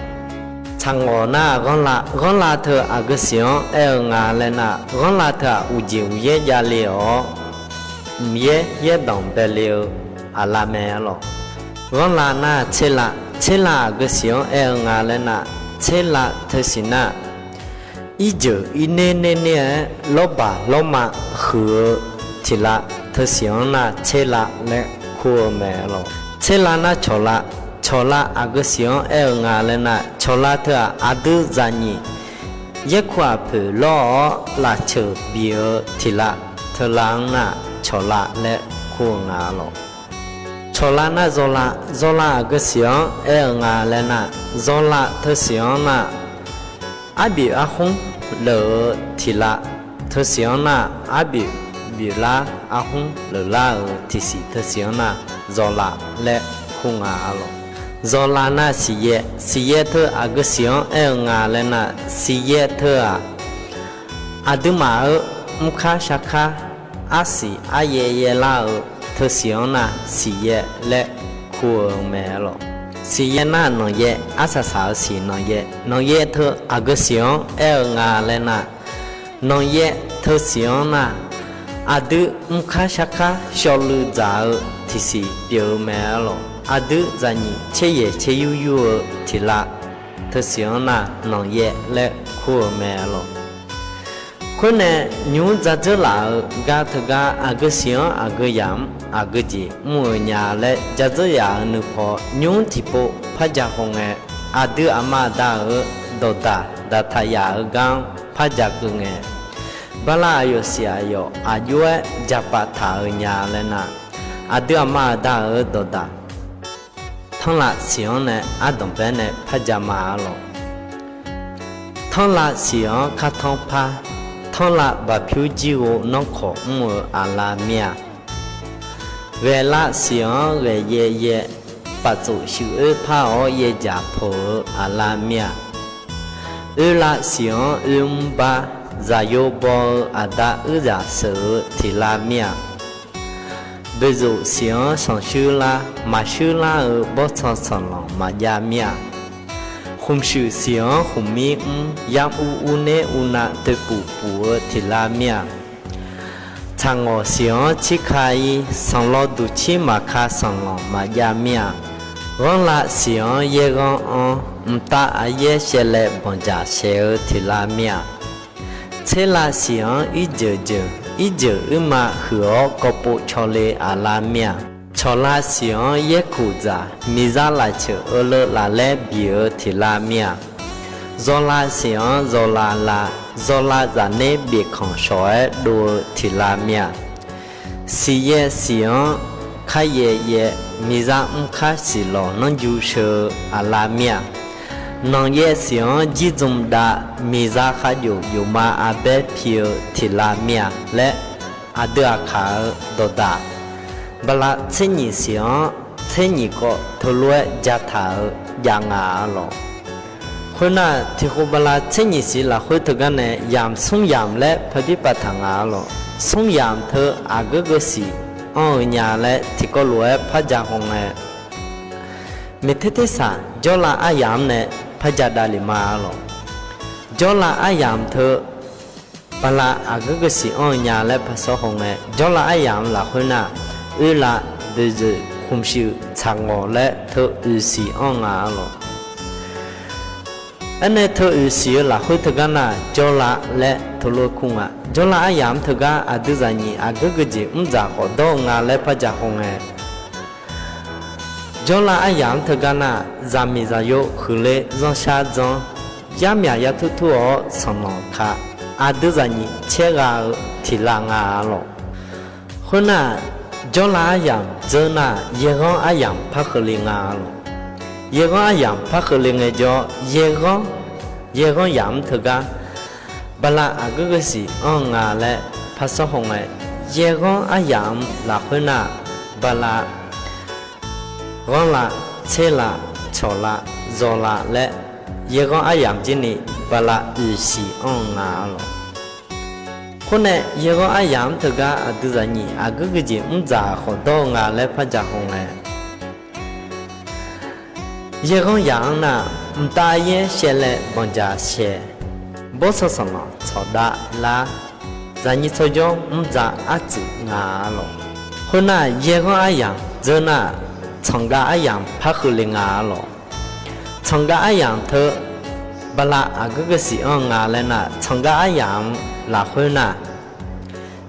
Tsaq ngawq nar ghanrlav, ghanrlav teu aqgeu siq-anr aer-eu nga laer nar, ghanrlav teu-aq uqjeq uqyaer javle-awr, mqyaer yaerdanq baele-eu aqlav mae arlawq. Ghanrlav nar tserlav, tserlav aqgeu siq-anr aer-eu nga laer nar, tserlav teu siq nar, irjeuq irner ner ner-aer lawrbaq lawrma huiq-eu tiq lav teu siq-anr nar tserlav laer kur-eu mae arlawq. Tserlav nar cawqlav, cawqlav aqgeu siq-anr aer-eu nga laer nar, cawqlav teu-aq aqdui zaqnyiq yaerkuq aqpoeq lawr-awr lafceuq bif-eu tiq lav teu lav-anr nar cawqlav laer kur-eu nga arlawq. Cawqlav nar zawlav, zawlav aqgeu siq-anr aer-eu nga laer nar, zawlav teu siq-anr nar, arbif arkhmr leuf-eu tiq lav teu siq-anr nar, arbif biflar arkhmr leuflar-euq tiqsiq teu siq-anr nar, zawlav laer kur nga arlawq. Zawlav nar siqyaer, siqyaer teu aqgeu siq-anr aer-eu nga laer nar, siqyaer teu-aq, aqduimaf-euq mrkar sharkar arsiq aryaer yaerlar-eu teu siq-anr nar siqyaer laer kur-eu mae arlawq. Siqyaer nar nanqyaer, arsaq saq-eu siq nanqyaer, nanqyaer teu aqgeu siq-anr aer-eu nga laer nar, nanqyaer teu siq-anr nar, aqdui mrkar sharkar shawluiv dzaq-eu tiqsiq pyeuf-eu mae arlawq. Aqdui zaqnyiq caer yaeq caer yur yur-eu tiq lav teu siq-anr nar nanqyaer laer kur-eu mae arlawq. Khoernae, nymr dzardzeur laf-eu gar teugar aqgeu siq-anr aqgeu yamq-anr aqgeu jeq mr-eu nya laer dzardzeur yaf-euq nuipaw nymr tiqpov par ja hawngae, aqdui aqma aqda-euq dawqdaq daqtaq yaf-eu gar-anr par ja keuv ngae, bala aqyawf siq aqyawf aqjox-aer jaqpav taq-eu nya laer nar, aqdui aqma aqda-euq dawqdaq tanrlav siq-anr nae ardanqbae nae par ja ma arlawq. Tanrlav siq-anr kartanr par, tanrlav baqpyur jir ghov nanrkawq mr-eu aqlav mir-a. Ghaeqlav siq-anr ghaeq yaev yaev, paftsof shuif oer par-awr yaev jaq peuq-eu aqlav mir-a. Oerlav siq-anr oer mr bar, zaqyo baw-eu aqda uirzaq sheuq-eu tiq lav mir-a. Boeqzof siq-anr sanqshuir lar, maqshuir lar-eu bawrtsanq sanqlanq maqjav mir-a. Khmqshuif siq-anr khmqmir mr, yamr ur ur ner ur nav toeqpuf puf-eu tiq lav mir-a. Tsaqngawq siq-anr tsirka ir, sanqlaw duqcir maqka sanqlanq maqjav mir-a. Ghanrlav siq-anr yaerghanr anr, mqtav aqyaer shaevlaev banqdzaq shaeq-eu tiq lav mir-a. Tserlav siq-anr irjeuq jeuq, irjeuq uirma huiq-awr kawvpov cawle aqlav mir-a. Cawqlav siq-anr yaerkuq dzaq, miqzaq lafceuq euleu laflaer bif-eu tiq lav mir-a. Zawlav siq-anr zawlav lav, zawlav zafner bifkanq shawq-aer dov-eu tiq lav mir-a. Siqyaer siq-anr kar yaev yaev, miqzaq mrkar siqlawq nanrju sheu-eu aqlav mir-a. Nanqyaer siq-anr jir dzmr dav, miqzaq kharjof jofma arbaer pi-eu tiq lav mir-a laer, aqdui aqkaq-euq dawqdaq bala tser nyiq siq-anr tser nyiq kawv teulof-aer jataq-euq jav nga arlawq. Khoernar, tiq khov bala tser nyiq siq lafkhoer teugar nae yamq smr yamq laer parbir pav taq nga arlawq. Smr yamq teu aqgeu geusiq anr-eu nya laer tiqkawv lof-aer par ja hawngae, maeqter tersaq jawrlav aryamq-anr nae par ja davlef ma arlawq. Jawrlav aryamq teu bala aqgeu geusiq anr-eu nya laer par sawr hawngae, jawrlav aryamq lafkhoer nar, oerlav, boeqzoeq, khmqshuif, tsaqngawq laer teu oeqsiq anr nga arlawq. Aernae teu oeqsiq-eu lafkhoer teugar nar, jawrlav laer teulof kur nga. Jawrlav aryamq-anr teugar aqdui zaqnyiq aqgeu geujeq mrdzaq khawf dawr-eu nga laer par ja hawngae, jawrlav aryamq-anr teugar nar, zaqmiq zaqyo huiqle zanrshar dzanr, yarmyaq yartur tur-awr sanqlanq ka, aqdui zaqnyiq caergha-eu tiq lav nga arlawq. Khoernar, jawrlav aryamq dzeur nar, yaerghanr aryamq par kheuvle nga arlawq. Yaerghanr aryamq par kheuvle ngaejawr, yaerghanr, yaerghanr yamq-anr teugar bala aqgeu geusiq anr-eu nga laer par sawr hawngae, yaerghanr aryamq lafkhoer nar, bala ghanrlav, tserlav, cawqlav, zawlav laer yaerghanr aryamq jir ni bala oeqsiq anr-eu nga arlawq. Khoernae yaerghanr aryamq-anr teugar aqdui zaqnyiq aqgeu geujeq mr dzaq khawf dawr-eu nga laer par ja haw ngae, yaerghanr yamq-anr nar, mqtav yaer shaev laer banqdzaq shaeq, bawrtsanq sanqlanq tsawqdav lar, zaqnyiq tsawrjawr mr dzaq artsuif nga-a lawq. Khoernar, yaerghanr aryamq dzeur nar, tsanqgav aryamq par keuvle nga-a lawq. Tsanqgav aryamq teu bala aqgeu geusiq anr-eu nga laer nar, tsanqgav aryamq-anr lafkhoer nar,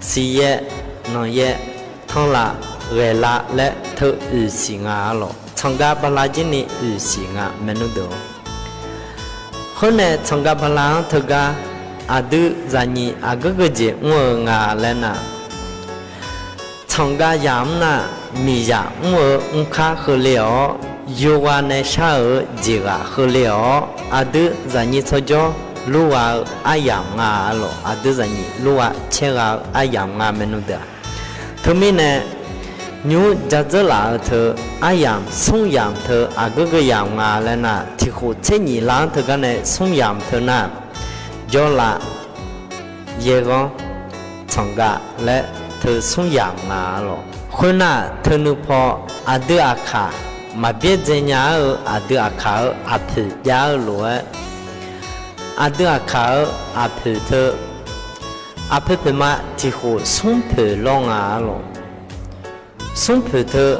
siqyaer, nanqyaer, tanrlav, ghaeqlav laer teu oeq siq nga-a lawq. Tsanqgav bala jirni oeq siq nga maernmr deuq-or. Khoernae tsanqgav bala-anr teugar aqdui zaqnyiq aqgeu geujeq mr-eu nga laer nar, tsanqgav yamq-anr nar, miqzaq mr-eu mrkar keuvle-awr, yogha nae shar-eu jeqghaq keuvle-awr, aqdui zaqnyiq tsawrjawr lurgha-eu aryamq nga-a lawq. Aqdui zaqnyiq lurgha caergha-eu aryamq nga maernmr deuq-aq. Teumirnae, nymr ja dzeur laf-eu teu aryamq smr yamq teu aqgeu geu yamq nga laer nar, tiqkhof tser nyiq lav-anr teugar nae smr yamq teu nar, jawrlav, yaerghanr, tsanqgav laer teu smr yamq nga-a lawq. Khoernar, teunui paw aqdui aqkaq maqbyaerdzae nya-eu aqdui aqkaq-euq aqpoeq jav-eu lof-aer, aqdui aqkaq-euq aqpoeq teu aqpoeq poeqma tiqkhof smr poeq lawr nga-a lawq. Smr poeq teu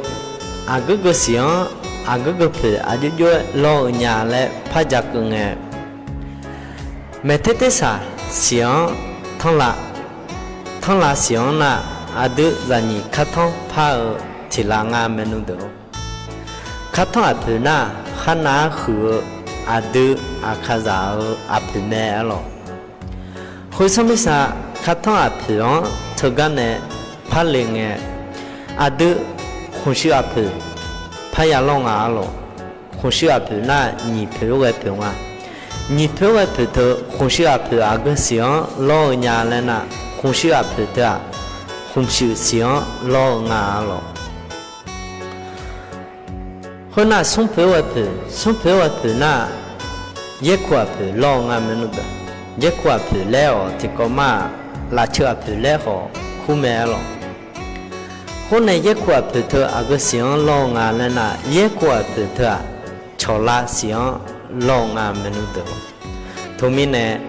aqgeu geusiq-anr aqgeu geupoeq aqjox jox-aer lawr-eu nya laer par ja keuv ngae, maeqter tersaq siq-anr tanrlav, tanrlav siq-anr nar, aqdui zaqnyiq kartanr par-eu tiqlav nga maernmr deuq-or. Kartanr aqpoeq nar, kharnav-aer huiq-eu aqdui aqkaqzaq-euq aqpoeq mae-a lawq. Khoersanr mirtsaq kartanr aqpoeq-anr teugar nae parle ngae, aqdui khmqshuif aqpoeq parya lawr nga-a lawq. Khmqshuif aqpoeq nar, nyiq poeq-aer ghae poeq nga. Nyiq poeq-aer ghae poeq teu khmqshuif aqpoeq aqgeu siq-anr lawr-eu nya laer nar, khmqshuif aqpoeq teu-aq, khmqshuif siq-anr lawr-eu nga-a lawq. Khoernar, smr poeq-aer ghae poeq, smr poeq-aer ghae poeq nar, yaerkuv aqpoeq lawr-eu nga maernmr deuq. Yaerkuv aqpoeq laer-awq tiqkawv mar-aq, lafceuq aqpoeq laer khawf kur mae-a lawq. Khoernae yaerkuv aqpoeq teu aqgeu siq-anr lawr-eu nga laer nar, yaerkuv aqpoeq teu-aq, cawqlav siq-anr lawr-eu nga maernmr deuq. Teumirnae,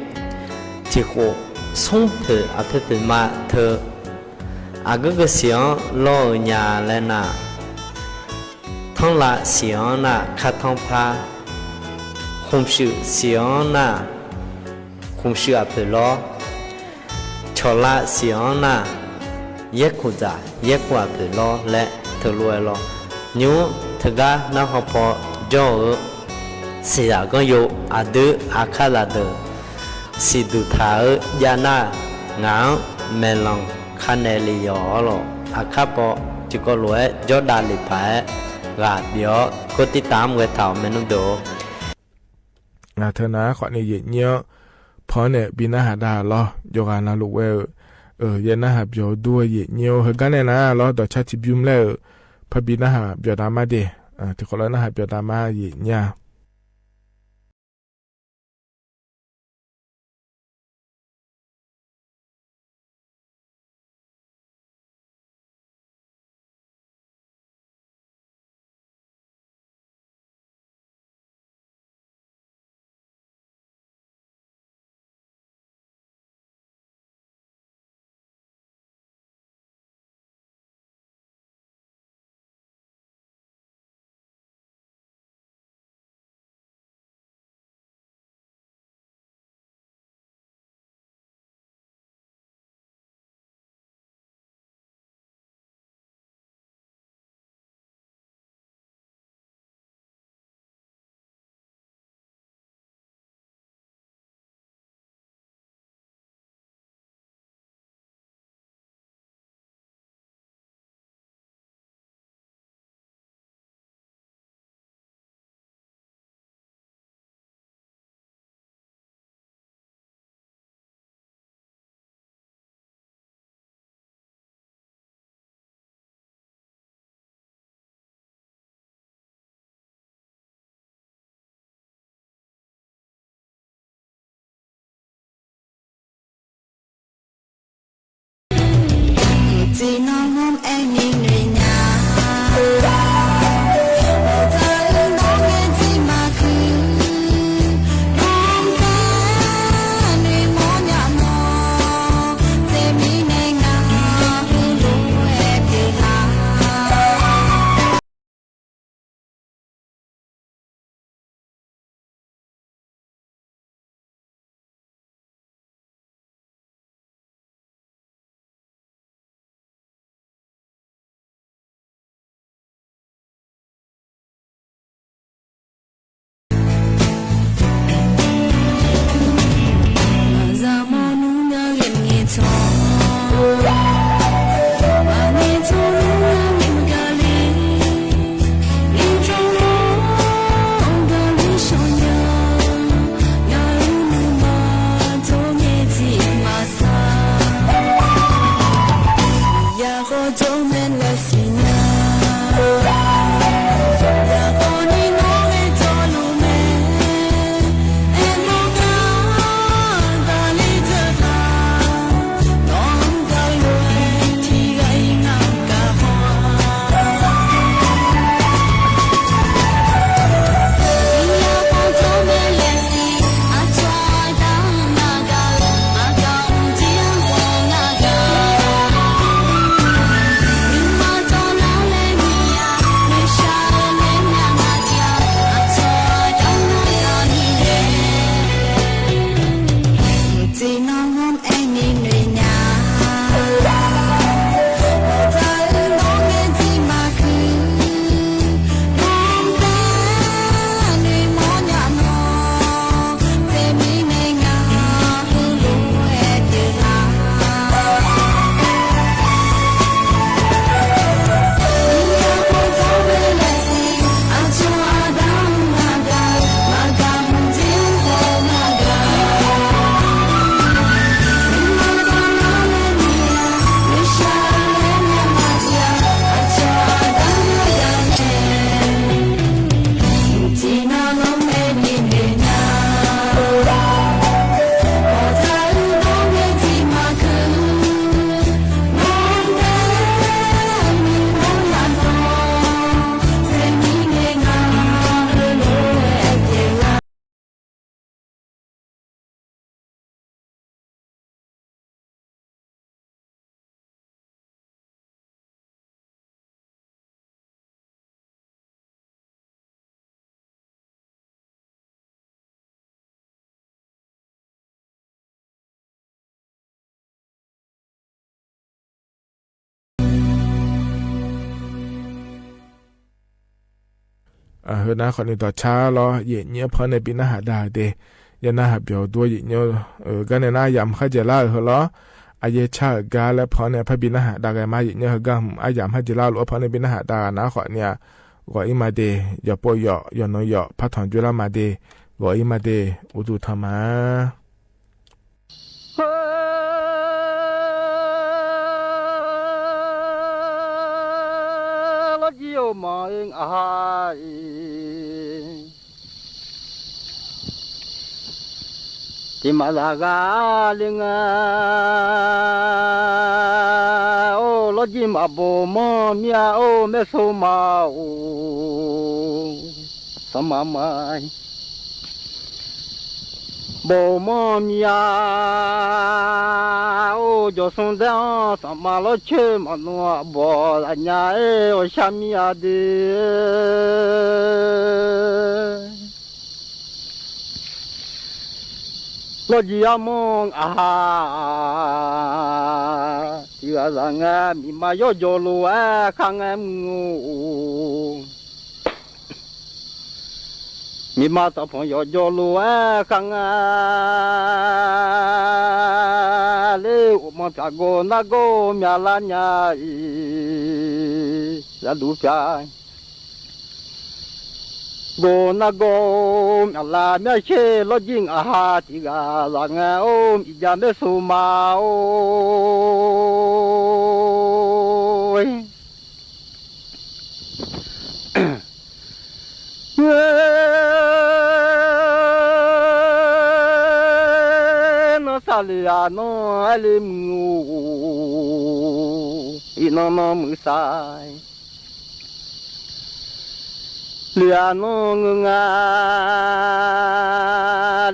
tiqkhof smr poeq aqpoeq poeqma teu aqgeu geusiq-anr lawr-eu nya laer nar, tanrlav siq-anr nar kartanr par, khmqshuif siq-anr nar khmqshuif aqpoeq lawr, cawqlav siq-anr nar yaerkuv dzaq yaerkuv aqpoeq lawr laer teulof-aer lawr. Nymr teugar narkhan paw jawr-eu siqzaq ganr yo aqdui aqkaqzaq deuq siqduq taq-eu jav nar, ngaq-anr maeqlanq kanaeq lef yawq-awr lawq. Aqkar paw tiqkawv lof-aer jawrdav lef paq-aer ghaq bif-awr kawrtir taf-anr ghae taq-awq maernmr deuq-or. Ngaq teu nar khawfni yaeqnyir-anr pan-anr nae bi narhaq dav lawr. Jawrghaq navluf ghae-eu, yaer narhaq byawq-eu dur-eu yaeqnyir-or, heugar nae nar lawr dawqcar tiqbymr laer-euq parbi narhaq byawq dav mar de. Tiqkhawf lawr narhaq byawq dav mar yaeqnyir-a. Tiqnan nar aerni noeqnya, aqda-eu nawr ngae tiq maqkuir, nawr mr-aer noeqmawr nya nawr, teumirnae ngaq heulof-aer pyeuflar. Heu nar khawfni dawqcar lawr, yaeqnyoer paw nae bi narhaq dav-eu de. Yanar haq byawq dur-awr yaeqnyoer-eu gar nae nar aryamq kharjaeq lar-euq heu lawr. Aqyaer car-euq gar laer paw nae par bi narhaq dav ghae ma. Yaeqnyoer heugar hmq aryamq kharjaeq lar-eu lof-aer paw nae bi narhaq dav ghaq nar khawfni-aq, ghawq-ir ma de. Yawqpov yawq, yawqnan yawq, par tanq dzoerlar ma de. Ghawq-ir ma de. Uqduq tanq ma. Lawrjir-or, maqaer ngaq ha-iq tiq maqzaq ghaq le nga. Or, lawrjir maqbawq manr mir-a. Or, maersor ma-or, sanqma ma-ir bawq manr mir-a. Or, jawqsanr daer-anr sanqma lawrcoer maqnmr-aq, bawq zafnya-aer awqshar mir-a de. Lawrjir armanr ngaq ha tiq ghaq zaq ngae, miqma yawjawf lof-aer kharngae mr-or, miqma tanqpanq yawjawf lof-aer kharngae ler. Uqmanq pyaq gawq nargawr-eu myavlar nya-iq, yaduf pyaq gawq nargawr-eu myavlar myavsher lawrjir ngaq ha tiq ghaq zaq ngae, or, miqjav maersor ma-or. Nawr saqle-aq, nawr aer le muiq-or. iqnan nan muiq sar. Loeq-aq nan ngeur nga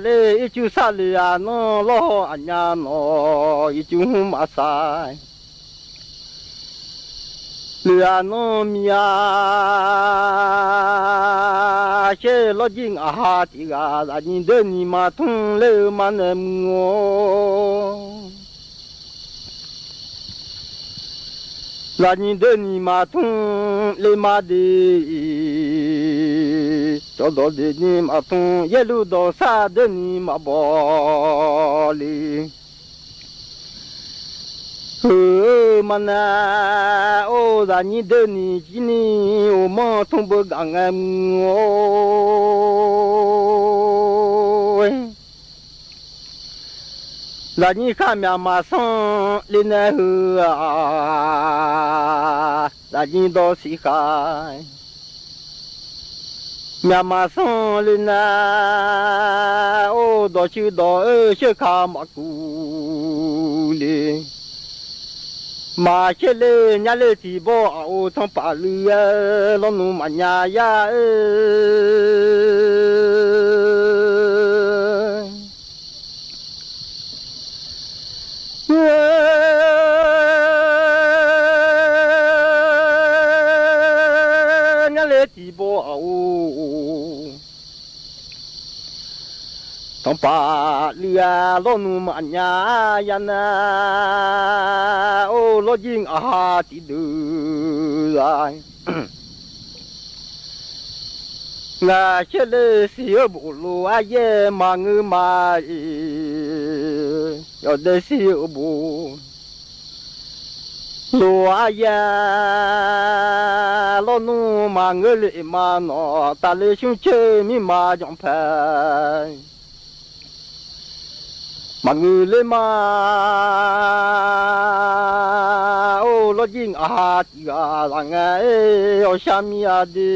le, ircuf sar loeq-aq nan lawrhaw aqnya nawq, ircuf hmq maqsar. Loeq-aq nan miq-a shaer lawrjir ngaq ha tiq ghaq, zaqnyiq deur ni maqtmr ler-eu ma nae muiq-awr. Zaqnyiq deur ni maqtmr ler ma de, cawqdawq deuq ni maqtmr, yaerluf dawqsar deur ni maqbawq le. Heu-eu ma nae, or zaqnyiq deur ni jir ni, uqmanr tmr beu gaq ngae muiq-or. Zaqnyiq khar myaq maqsanr le nae heu-aq, zaqnyiq dawq siq khar myaq maqsanr le nae, or dawqtsuif dawq-eu sheuq ka maqkuv le. Maqsher le nyar le tiq bawr aq-or, tanqpaf luiv-aer lawrnmr maqnya yar-eu. Ngar le tiq bawr aq-or, tanqpaf luiv-aer lawrnmr maqnya yar nar, or lawrjir ngaq ha tiqdeuq-a. Ngaq sher le siq-eu bof lof-aer yaer maqngeur ma-iq, yawdaef siq-eu bof lof-aer yaer lawrnmr maqngeur le ma nawq, taqle shmr coer mirma janqpae maqngeur ler ma. Or lawrjir ngaq ha tiq ghaq zaq ngae-aer, awqshar mir-a de.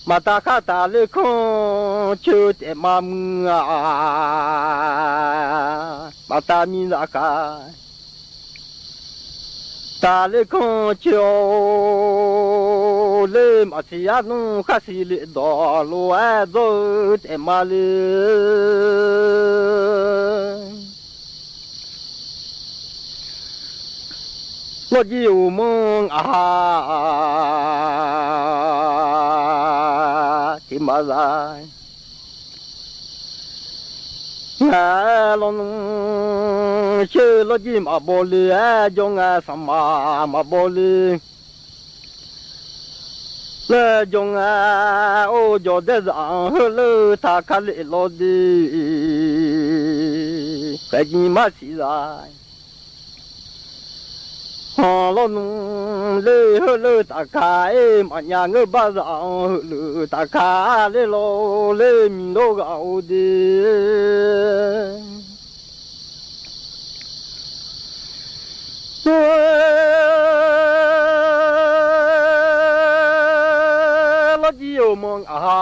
Maqtav khar taqler kanr coer-eu taef ma muiq-a, maqtav mir zaf khar taqler kanr coer-awr ler maqsiq arnmr khar siq le dawq lof-aer dawr-eu taef ma le. Lawrjir uqmanr ngaq ha tiq maqza ngae, lawrnmr sher lawrjir maqbaw le-aer jawr ngae, sanqpaq maqbaw le laer jawr ngae, or jawqdaer zaq-anr heuler-eu taqkar le lawr de, khaeqjir marsiq za Hanq lawrnmr ler heuler tafkaq-ir maqnya ngeur bar zaq-anr heuler tafkaq ler lawr ler miq lawr ghaq-eu de. Lawrjir-euq manq ngaq ha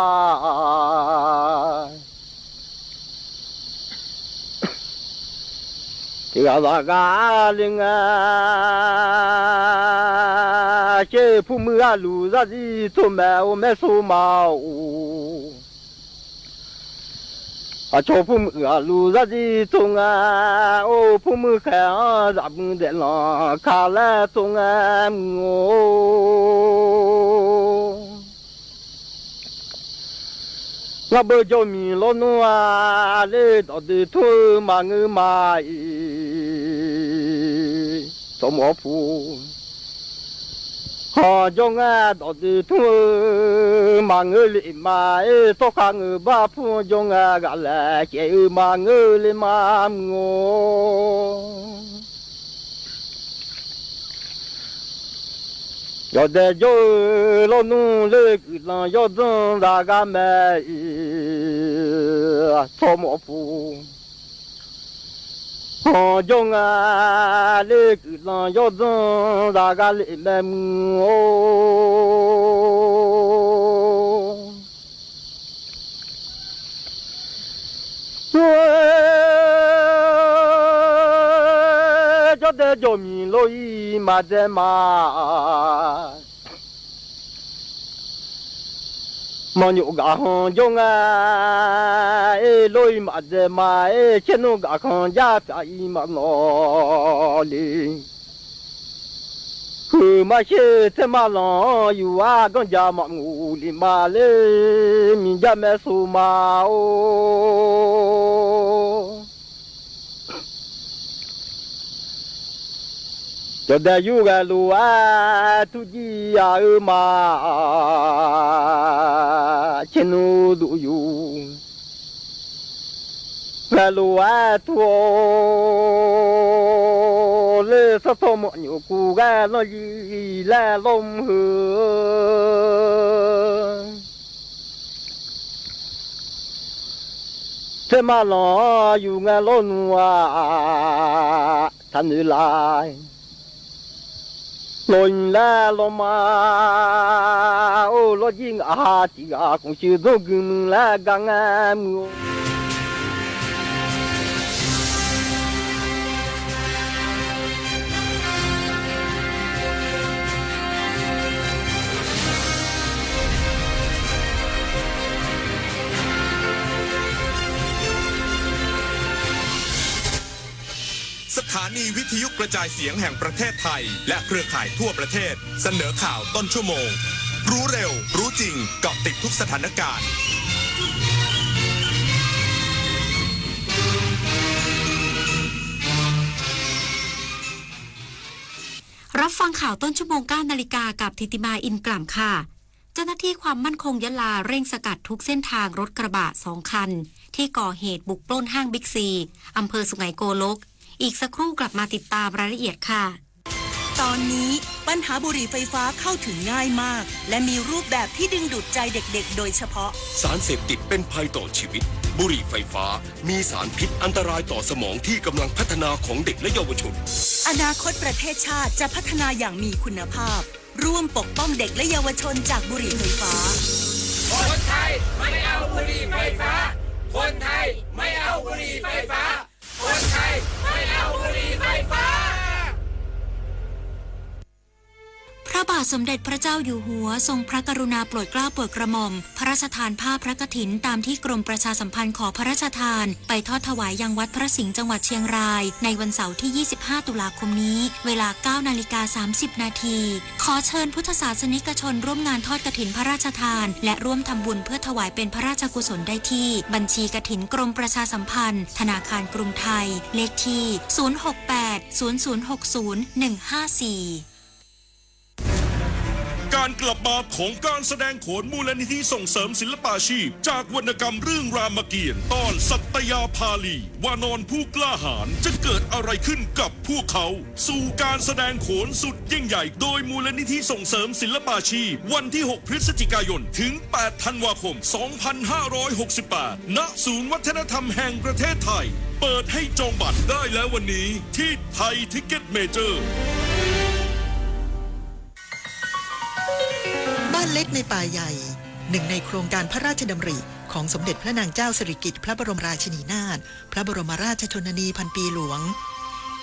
tiq ghaq zaqgar le nga. Sher purmuiq aqluf zarzir tsov maeq-or maer sov ma-or. Aqcawq purmuiq aqluf zarzir tsov nga. Or purmuiq khaeq-anr zaqmuiq daeflanq ka laer tsov nga muiq-or. Ngar beu jawr miq lawrnmr-a ler dawqdoeq tmr-eu maqngeur ma-ir tsawrmawf pu. Hanq jawr ngar dawqdoeq tmr-eu maqngeur le ma-ir tsawrkhav ngeur bar pu jawr ngar ghaq laeq caev-eu maqngeur le ma muiq-or. Yawdaef jawr-eu lawrnmr ler guiqlanq yawdzanr zaqgar mae-ir tsawrmawf pu. Hanq jawr nga ler guiqlanq yawdzanr zaqgar le mae muiq-or. Ur-aer, jawrdae jawqmiq lor-ir maqdzae ma. Manqnyof gaqkhanq jawr nga, er lor-ir maqdzae ma, er caernmr gaqkhanq jar pyaf-ir maqngawr le. Huiq mar sher tsaerma lanq-anr yuf-ar ganrjaq maqnguq lef ma ler, miqjar maersov ma-or. Cawqdae yur ghae lof-aer turjir-a-eu ma, caernmr dov yur ghae lof-aer tur-awr ler, sartawv manqnyof kuv ghae lanr jir laer lawrmr heu. Tsaerma lanq-anr yuf ngae lawrnmr-aq, taqnoeq laf lawq-iq laer lawrma, or lawrjir ngaq ha tiq ghaq khmqshuif dzanr guiq muiq laer gar ngar muiq-or. สถานีวิทยุกระจายเสียงแห่งประเทศไทยและเครือข่ายทั่วประเทศ เสนอข่าวต้นชั่วโมง รู้เร็ว รู้จริง เกาะติดทุกสถานการณ์ รับฟังข่าวต้นชั่วโมง เก้านาฬิกา กับธิติมา อินกล่ำค่ะ เจ้าหน้าที่ความมั่นคงยะลาเร่งสกัดทุกเส้นทางรถกระบะสองคัน ที่ก่อเหตุบุกปล้นห้างบิ๊กซี อำเภอสุไหงโกลก อีกสักครู่กลับมาติดตามรายละเอียดค่ะ ตอนนี้ปัญหาบุหรี่ไฟฟ้าเข้าถึงง่ายมาก และมีรูปแบบที่ดึงดูดใจเด็กๆโดยเฉพาะ สารเสพติดเป็นภัยต่อชีวิต บุหรี่ไฟฟ้า มีสารพิษอันตรายต่อสมองที่กำลังพัฒนาของเด็กและเยาวชน อนาคตประเทศชาติจะพัฒนาอย่างมีคุณภาพ ร่วมปกป้องเด็กและเยาวชนจากบุหรี่ไฟฟ้า คนไทยไม่เอาบุหรี่ไฟฟ้า คนไทยไม่เอาบุหรี่ไฟฟ้า คนไทยไม่เอาบุหรี่ไฟฟ้า พระบาทสมเด็จพระเจ้าอยู่หัวทรงพระกรุณาโปรดเกล้าโปรดกระหม่อม พระราชทานผ้าพระกฐิน ตามที่กรมประชาสัมพันธ์ขอพระราชทาน ไปทอดถวายยังวัดพระสิงห์จังหวัดเชียงราย ในวันเสาร์ที่ ยี่สิบห้า ตุลาคมนี้ เวลา เก้านาฬิกา สามสิบนาที ขอเชิญพุทธศาสนิกชนร่วมงานทอดกฐินพระราชทาน และร่วมทำบุญเพื่อถวายเป็นพระราชกุศลได้ที่ บัญชีกฐินกรมประชาสัมพันธ์ ธนาคารกรุงไทย เลขที่ ศูนย์หกแปด ศูนย์ศูนย์หกศูนย์ หนึ่งห้าสี่ การกลับมาของการแสดงโขนมูลนิธิส่งเสริมศิลปาชีพ จากวรรณกรรมเรื่องรามเกียรติ์ ตอนสัตยาภาลี วานรผู้กล้าหาญ จะเกิดอะไรขึ้นกับพวกเขา สู่การแสดงโขนสุดยิ่งใหญ่ โดยมูลนิธิส่งเสริมศิลปาชีพ วันที่ หก พฤศจิกายน ถึง แปด ธันวาคม สองพันห้าร้อยหกสิบแปด ณ ศูนย์วัฒนธรรมแห่งประเทศไทย เปิดให้จองบัตรได้แล้ววันนี้ที่ไทยทิกเก็ตเมเจอร์ บ้านเล็กในป่าใหญ่ หนึ่งในโครงการพระราชดำริของสมเด็จพระนางเจ้าสิริกิติ์พระบรมราชินีนาถ พระบรมราชชนนีพันปีหลวง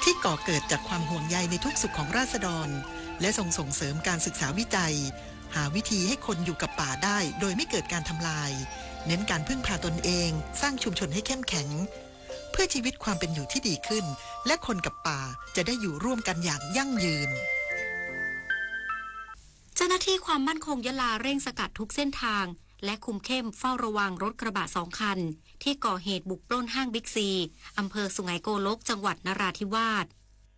ที่ก่อเกิดจากความห่วงใยในทุกสุขของราษฎร และทรงส่งเสริมการศึกษาวิจัย หาวิธีให้คนอยู่กับป่าได้โดยไม่เกิดการทำลาย เน้นการพึ่งพาตนเอง สร้างชุมชนให้เข้มแข็ง เพื่อชีวิตความเป็นอยู่ที่ดีขึ้น และคนกับป่าจะได้อยู่ร่วมกันอย่างยั่งยืน เจ้าหน้าที่ความมั่นคงยะลาเร่งสกัดทุกเส้นทาง และคุมเข้มเฝ้าระวังรถกระบะสองคัน ที่ก่อเหตุบุกปล้นห้างบิ๊กซี อำเภอสุไหงโกลก จังหวัดนราธิวาส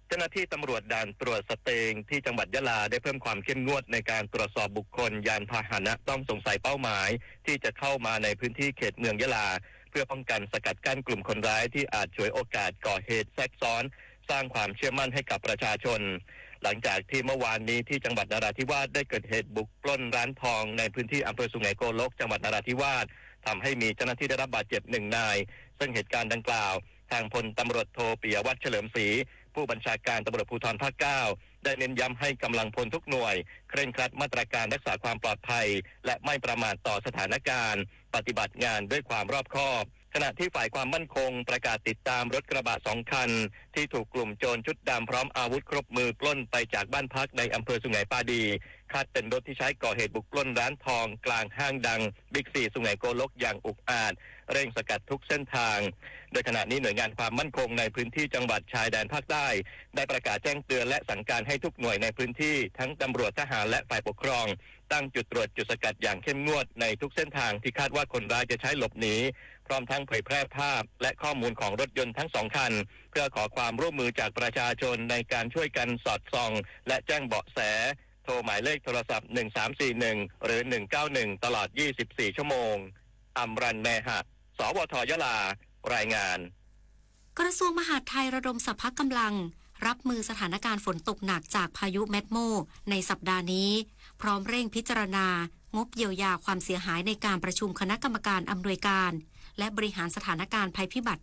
เจ้าหน้าที่ตำรวจด่านตรวจสเตงที่จังหวัดยะลาได้เพิ่มความเข้มงวดในการตรวจสอบบุคคลยานพาหนะต้องสงสัยเป้าหมายที่จะเข้ามาในพื้นที่เขตเมืองยะลา เพื่อป้องกันสกัดกั้นกลุ่มคนร้ายที่อาจฉวยโอกาสก่อเหตุแทรกซ้อน สร้างความเชื่อมั่นให้กับประชาชน หลังจากที่เมื่อวานนี้ที่จังหวัดนราธิวาสได้เกิดเหตุบุกปล้นร้านทองในพื้นที่อำเภอสุไหงโกลก จังหวัดนราธิวาส ทำให้มีเจ้าหน้าที่ได้รับบาดเจ็บหนึ่งนาย ซึ่งเหตุการณ์ดังกล่าว ทางพลตำรวจโทปิยวัฒน์เฉลิมศรี ผู้บัญชาการตำรวจภูธรภาคเก้า ได้เน้นย้ำให้กำลังพลทุกหน่วย เคร่งครัดมาตรการรักษาความปลอดภัย และไม่ประมาทต่อสถานการณ์ ปฏิบัติงานด้วยความรอบคอบ ข ขณะที่ฝ่ายความมั่นคงประกาศติดตามรถกระบะสองคันที่ถูกกลุ่มโจรชุดดำพร้อมอาวุธครบมือปล้นไปจากบ้านพักในอำเภอสุไหงปาดี คาดเป็นรถที่ใช้ก่อเหตุบุกปล้นร้านทองกลางห้างดังบิ๊กซีสุไหงโกลกอย่างอุกอาจ เร่งสกัดทุกเส้นทาง โดยขณะนี้หน่วยงานความมั่นคงในพื้นที่จังหวัดชายแดนภาคใต้ ได้ประกาศแจ้งเตือนและสั่งการให้ทุกหน่วยในพื้นที่ทั้งตำรวจทหารและฝ่ายปกครอง ตั้งจุดตรวจจุดสกัดอย่างเข้มงวดในทุกเส้นทางที่คาดว่าคนร้ายจะใช้หลบหนี พร้อมทั้งเผยแพร่ภาพและข้อมูลของรถยนต์ทั้งสองคัน เพื่อขอความร่วมมือจากประชาชนในการช่วยกันสอดส่องและแจ้งเบาะแส โทรหมายเลขโทรศัพท์ หนึ่งสามสี่หนึ่ง หรือ หนึ่งเก้าหนึ่ง ตลอด ยี่สิบสี่ ชั่วโมง อัมรัน แมหะ สวท ยะลา รายงาน กระทรวงมหาดไทยระดมสรรพกำลัง รับมือสถานการณ์ฝนตกหนักจากพายุแมดโม ในสัปดาห์นี้ พร้อมเร่งพิจารณา งบเยียวยาความเสียหายในการประชุมคณะกรรมการอำนวยการ และบริหารสถานการณ์ภัยพิบัติ